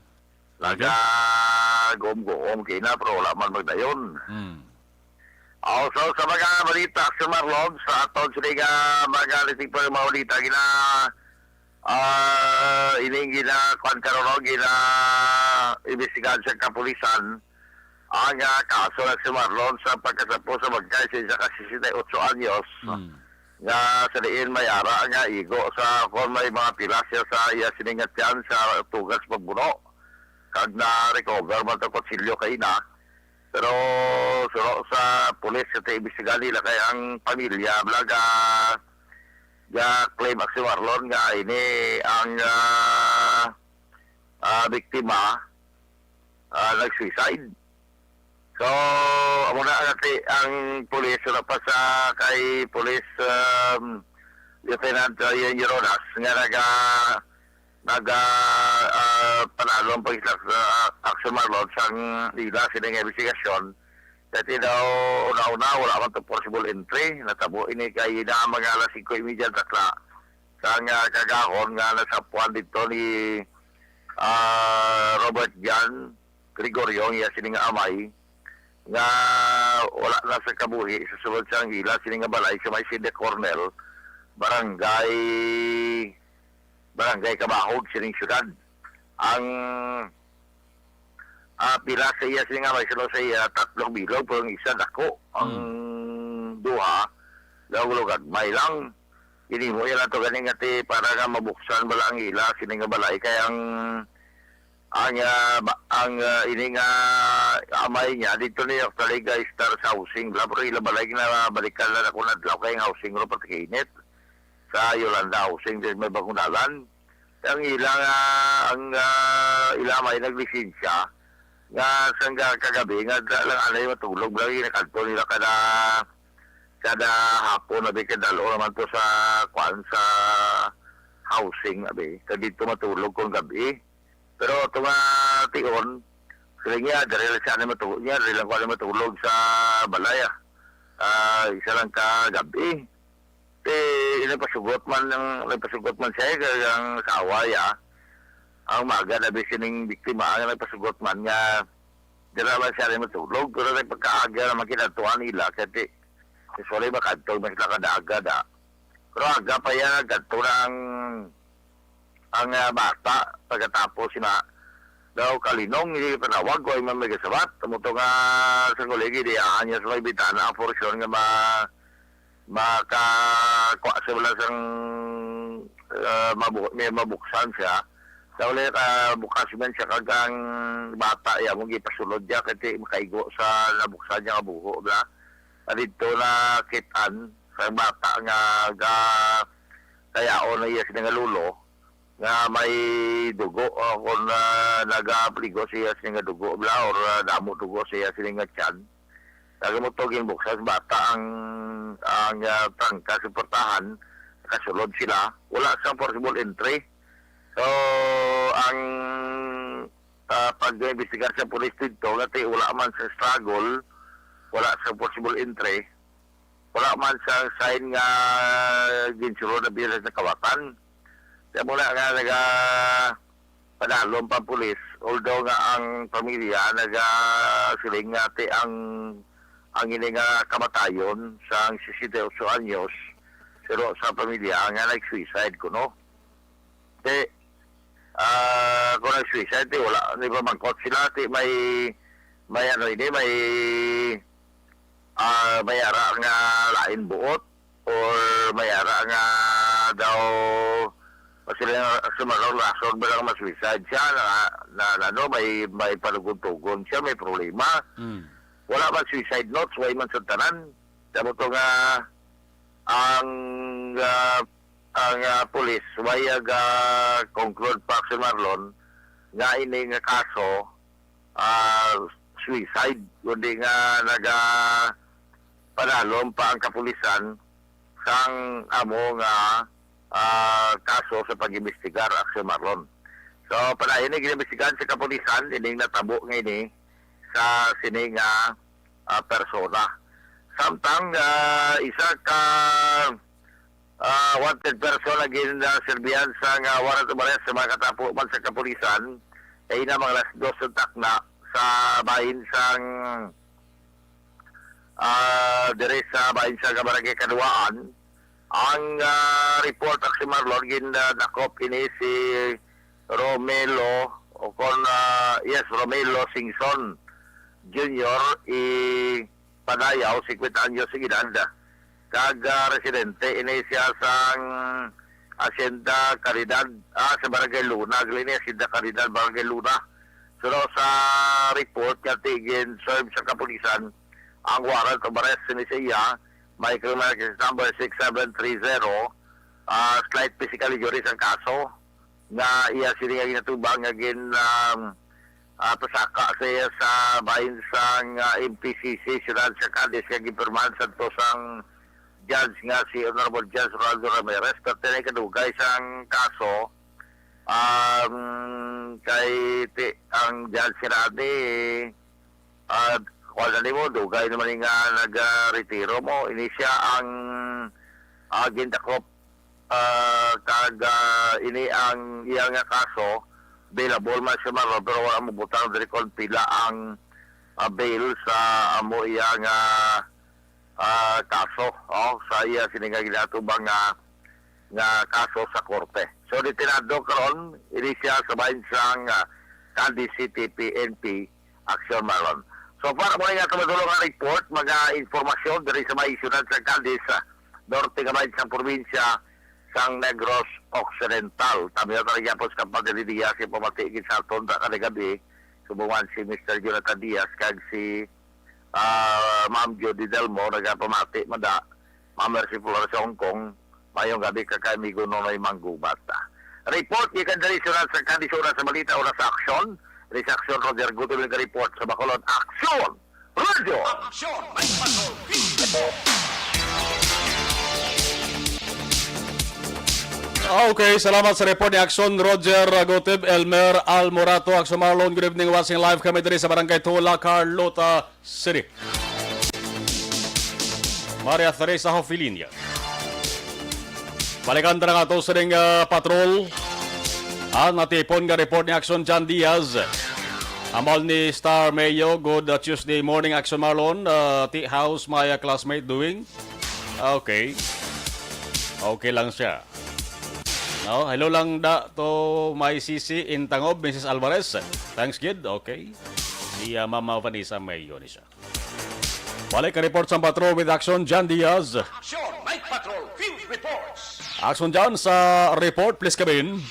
Okay. Naga-guom-guom kina, pero wala man magdayon. Mm. Also, sa mga balita, Aksan Marlon, sa aton sila nga mga nagtigpa ng mga balita, gina, ah, ining gina, kuwan karon, no, gina, imbestigahan sa kapulisan, ang, ah, kaso na si Marlon sa pagkasapo sa bangkay sa isa ka sesenta y ocho anyos, mm, nga sa diin may ara nga igo sa kon may mga pila siya sa iya sining nga tiyan sa tugas pagbuno. Kag na-recover man to kutsilyo kay ina. Pero suno sa pulis sa imbestigahan nila kay ang pamilya bala ga, ga-claim, Aksan Marlon, nga ini ang, ah, ah, biktima, ah, nag-suicide. So, amo na ang, ang pulis, wala pa sa kay Police, um, Lieutenant, uh, Ian Geronas, nga naga, naga, ah, panalo ang pag-, ah, Aksan Marlon sang ila sila nga investigasyon. Dati daw, una-una, wala man to forcible entry. Natabo ini kay na mga alas singko y media takla. Sang, ah, kagahon nga nasapuan dito ni, ah, Robert John Gregorio, ang iya sini nga amay, nga wala na sa kabuhi sa sulod sang ila sini nga balay sa may Sinde Cornell, barangay, barangay Kabahog, sining syudad. Ang, ah, pila sa iya sini nga amay, sulod sa iya, tatlong bilog, pero ang isa dako. Ang, hmm, duha, daw gagmay lang. Ginimo iya lang to gani nga ti para nga mabuksan bala ang ila sini nga balay, kay ang, ang, ah, ba-, ang, ah, ini nga amay niya dito ni actually guys star sa housing bala, pero ila balay na balikan lang ako na adlaw kay ang housing ro pati kainit sa Yolanda Housing din may bagong dalan. Ang ila nga, ang, ah, ila may naglisensya nga sang kagabi nga da-, lang anay matulog lang, ginakadto nila kada, kada hapon, abi, kadalo naman to sa, kuan, sa housing, abi. Kag dito matulog kung gabi. Pero ito nga tion, sila niya, dali lang siya na matulog niya, dali lang ko na matulog sa balay, ah. Ah, isa lang ka gabi. Eh, nagpasugot man ang, nagpasugot man siya, eh, kay ang asawa, ya. Ang maga na sining biktima, ang nagpasugot man nga, dira lang siya rin matulog, pero nagpagkaaga naman kinatuan nila, kaya ti, usually makadto man sila kada aga, da. Pero aga pa yan, nagkadto na ang, ang, ah, bata, pagkatapos sina, daw kalinong, hindi panawag, ko ay man may gasabat. Amo to nga sa kolegi, di, ah, niya sa may bitana, ang porsyon nga ma-, makakuha sa wala sang, ah, mabu-, may mabuksan siya. Sa wala ka bukas man siya kag ang bata, ya, mong gipasulod niya, kasi makaigo sa nabuksan niya nga buho, bla. Dito na kitaan sa bata nga ga-, kayaon na iya sila nga lolo. nga may dugo, o kon, ah, nagapligo siya sini nga dugo bala, or, ah, damo dugo siya sini nga tiyan. Kag amo to ginbuksan sa bata ang, ang, ah, trangka sa portahan, kasulod sila, wala sang forcible entry. So, ang, ah, pag-imbestigar sa pulis dito, nga ti wala man sa struggle, wala sa forcible entry, wala man sa sign nga ginsulod na biya sa kawatan. Kaya muna nga naga padalom pa ang pulis, although nga ang pamilya naga siling nga ti ang, ang ini nga kamatayon sang sesenta y ocho anyos, pero sa pamilya nga nag-suicide kuno. Ti, ah, kung nag-suicide, ti wala, ni pamangkot sila, ti may, may ano ini, may, ah, may ara nga lain buot, or may ara nga daw, sila nga sumaron rason ba lang mas-suicide siya, na, na, na, ano, may, may palugon-tugon siya, may problema. Mm. Wala man suicide notes, way man sa tanan. Kamo to nga ang, ah, ang, ah, pulis, way aga conclude pa, Action Marlon, nga ini nga kaso, ah, suicide, kundi nga naga padalom pa ang kapulisan sang amo nga, ah, kaso sa pag-imbestigar, Action Marlon. So, padayon ni ginimbestigahan sa kapulisan ining natabo nga ini sa sini nga, ah, persona. Samtang, ah, isa ka, ah, wanted person ang gin, ah, serbihan sa nga warrant of arrest sa mga katapo man sa kapulisan, kay na mga alas dos sa takna sa bahin sang, ah, diri sa bahin sa Barangay Kaduwaan. Ang, ah, report, Action Marlon, gin, ah, dakop ini si Romelo, o kon, ah, yes, Romelo Singson Junior, i Padayaw, singkwenta anyos ang edad. Kag, ah, residente ini siya sang Hacienda Caridad, ah, sa Barangay Luna. Gali ni Hacienda Caridad, Barangay Luna. So, sa report nga ti gin-serve sa kapulisan ang warrant of arrest ni sa iya, may criminal case number six seven three zero, ah, slight physical injuries ang kaso nga iya sini nga ginatubang nga gin, um, ah, pasaka sa iya sa bahin sang, ah, M P C C, Siyudad sa Cadiz, nga ginpirmahan sadto sang judge nga si Honorable Judge Rolando Ramirez. Pero tinay kadugay sang kaso, um, kay ti-, ang judge nga ni, ah, kuwan na nimo, dugay naman ni nga nag-retiro mo. Ini siya ang, ah, gindakop, ah, kag, ah, ini ang iya nga kaso, bailable man siya, Marlon, pero wala mo butang diri kon pila ang, ah, bail sa amo iya nga, ah, kaso, oh, sa iya sini nga ginatubang nga, nga kaso sa korte. So, detenado karon, ini siya sa bahin sang, ah, Cadiz City P N P, Action Marlon. So far, mo nga tumadulong nga report, mga impormasyon diri sa may siyudad sa Cadiz, sa norte nga bahin sang probinsya sang Negros Occidental. Kami ang talaga po sa kampanya ni Diaz, yung pamati gid sa aton sa kada gabi, subong man si Mister Jonathan Diaz, kag si, ah, Ma'am Judy Delmo, nagapamati man da. Ma'am Mercy Flores sa Hong Kong, mayong gabi ka kay amigo Nonoy Manggubat. Report gikan diri sa Oras sa Cadiz, Oras sa Balita, Oras sa Aksyon. Diri sa Aksyon, Roger Guto, report sa Bacolod. Aksyon! Radyo! Aksyon! May patrol! Okay, salamat sa report ni Aksyon Roger Gutib, Elmer Almorato, Aksyon Marlon. Good evening, watching live kami diri sa Barangay Tula, Carlota City. Maria Teresa Hofilinia. Balikan ta na nga to sining, ah, patrol. Ang natipon nga report ni Action John Diaz. Amal ni Star Mayo, good, ah, Tuesday morning, Action Marlon. Ah, ti how's my, ah, classmate doing? Okay. Okay lang siya. No, hello lang da to my sisi in Tangob, Missus Alvarez. Thanks, kid. Okay. Si, ah, Mama Vanessa Mayo ni siya. Balik ang report sa Patrol with Action, John Diaz. Action, Night Patrol, Field Reports. Action, John, sa report, please come in.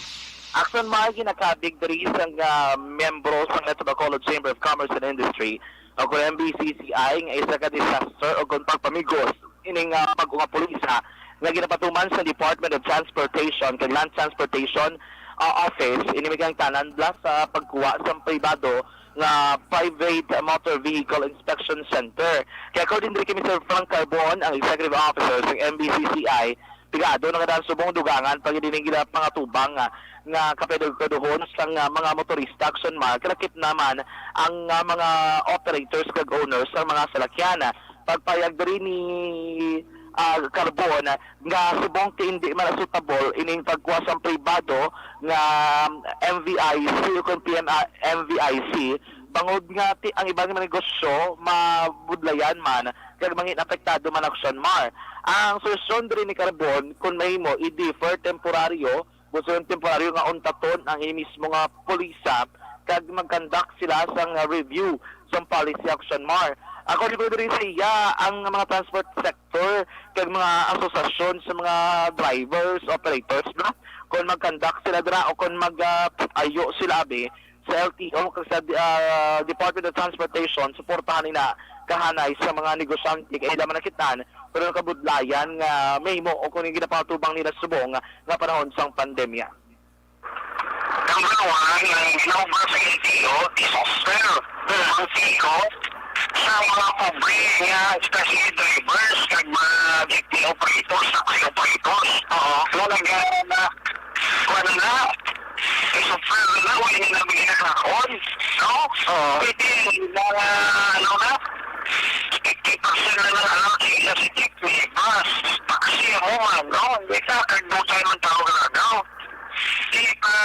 Action, may ginakabig diri sang, ah, miyembro sa Metro Bacolod Chamber of Commerce and Industry o kon M B C C I nga isa ka disaster o kon pagpamigos ining, ah, pag-unga pulisa nga ginapatuman sa Department of Transportation kag Land Transportation ah, office, ini may kaangtanan bala sa pagkuha sa pribado nga private motor vehicle inspection center. Kaya according diri kay Mister Frank Carbon, ang executive officer sa M B C C I, pigado na nga subong dugangan pag ining gila pangatubang nga, nga kapedo-kaduhon sa nga mga motorista, Action Mar, kalakip naman ang, ah, mga operators kag owners sa mga salakyan. Pagpayag diri ni, ah, Carbon nga subong ti indi man suitable ining pagkuha sang pribado nga M V I C o kon P M, ah, M V I C, bangod nga ti ang iban nga negosyo mabudlayan man kag mangin apektado man, Action Mar. Ang solusyon diri ni Carbon, kung mahimo, i-defer temporaryo, gusto yung temporaryo nga untaton ang ini mismo nga pulisa kag mag-conduct sila sang review sang policy, Action Mar. According ko diri sa iya, ang mga transport sector kag mga asosasyon sa mga drivers, operators ba, kung mag-conduct sila dira o kung mag, ah, ayo sila abi sa L T O kag sa, ah, Department of Transportation, suportahan nila kahanay sa mga negosyante kay ila man nakit-an, pero nakabudlayan nga mahimo o kung yung ginapatubang nila subong nga panahon sang pandemya. Number one, ang ginaubra sa L T O, disaster. Ang T O, sa mga pobre nga, especially drivers, kag mga jeepney operators, taxi operators. Oo. Nga nag-, na, kuwan na, isuffer na, wala na nila ginakaon. No? Oo. Pwede na, ano na, fifty percent na lang, ano, sa jeepney, bus, taxi, amo man, no? Hindi ka, kag dugay man tao gagaw. Di ba,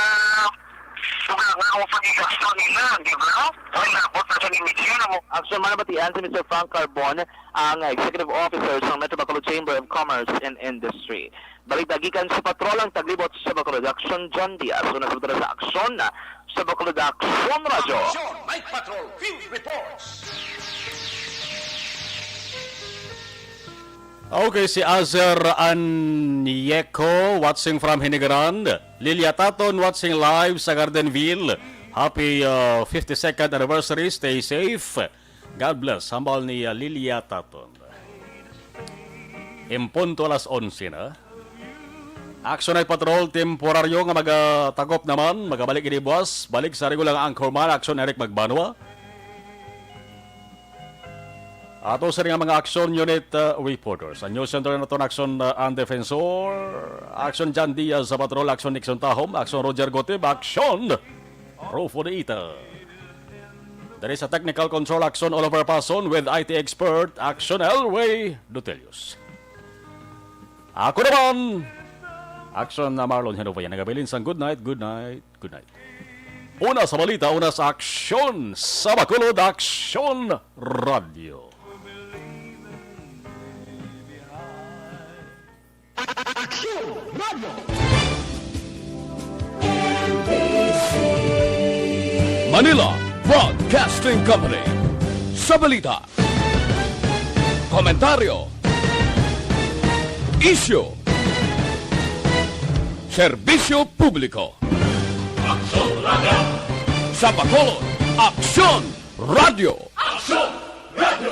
wala nga ang pagkagasto nila, di ba? Ay, labot na sa limit yun, amo. Action man nabatian si Mister Frank Carbon, ang Executive Officer sa Metro Bacolod Chamber of Commerce and Industry. Balita gikan sa Patrol, ang taglibot sa Bacolod Action, John Diaz. Una sa Patrol sa Action, sa Bacolod Action Radyo. Action, Night Patrol, Field Reports. Okay, si Azer Anyeko, watching from Hinigaran. Lilia Taton, watching live sa Gardenville. Happy, uh, fifty-second anniversary. Stay safe. God bless. Hambal ni, uh, Lilia Taton. Impunto alas onse na. Action Night Patrol, temporaryo nga magatakop naman. Magabalik ini buwas. Balik sa regular nga anchorman, Action Eric Magbanwa. Ato sa nga mga action unit, uh, reporters. Sa News Center naton, Action, uh, An Defensor, Action John Diaz sa Patrol, Action Nixon Tahom, Action Roger Gotib, Action Rufo Deita. Diri sa technical control, Action Oliver Pason with I T expert, Action Elway Dutelius. Ako naman, Action na Marlon Henovayan, nagabilin sang good night, good night. Good night. Una sa balita, una sa aksyon, sa Bacolod Aksyon Radio. Aksyon Radio. Manila Broadcasting Company. Sa balita, komentaryo, isyu, serbisyo publiko. Aksyon Radio. Sa Bacolod, Aksyon Radio. Aksyon Radio.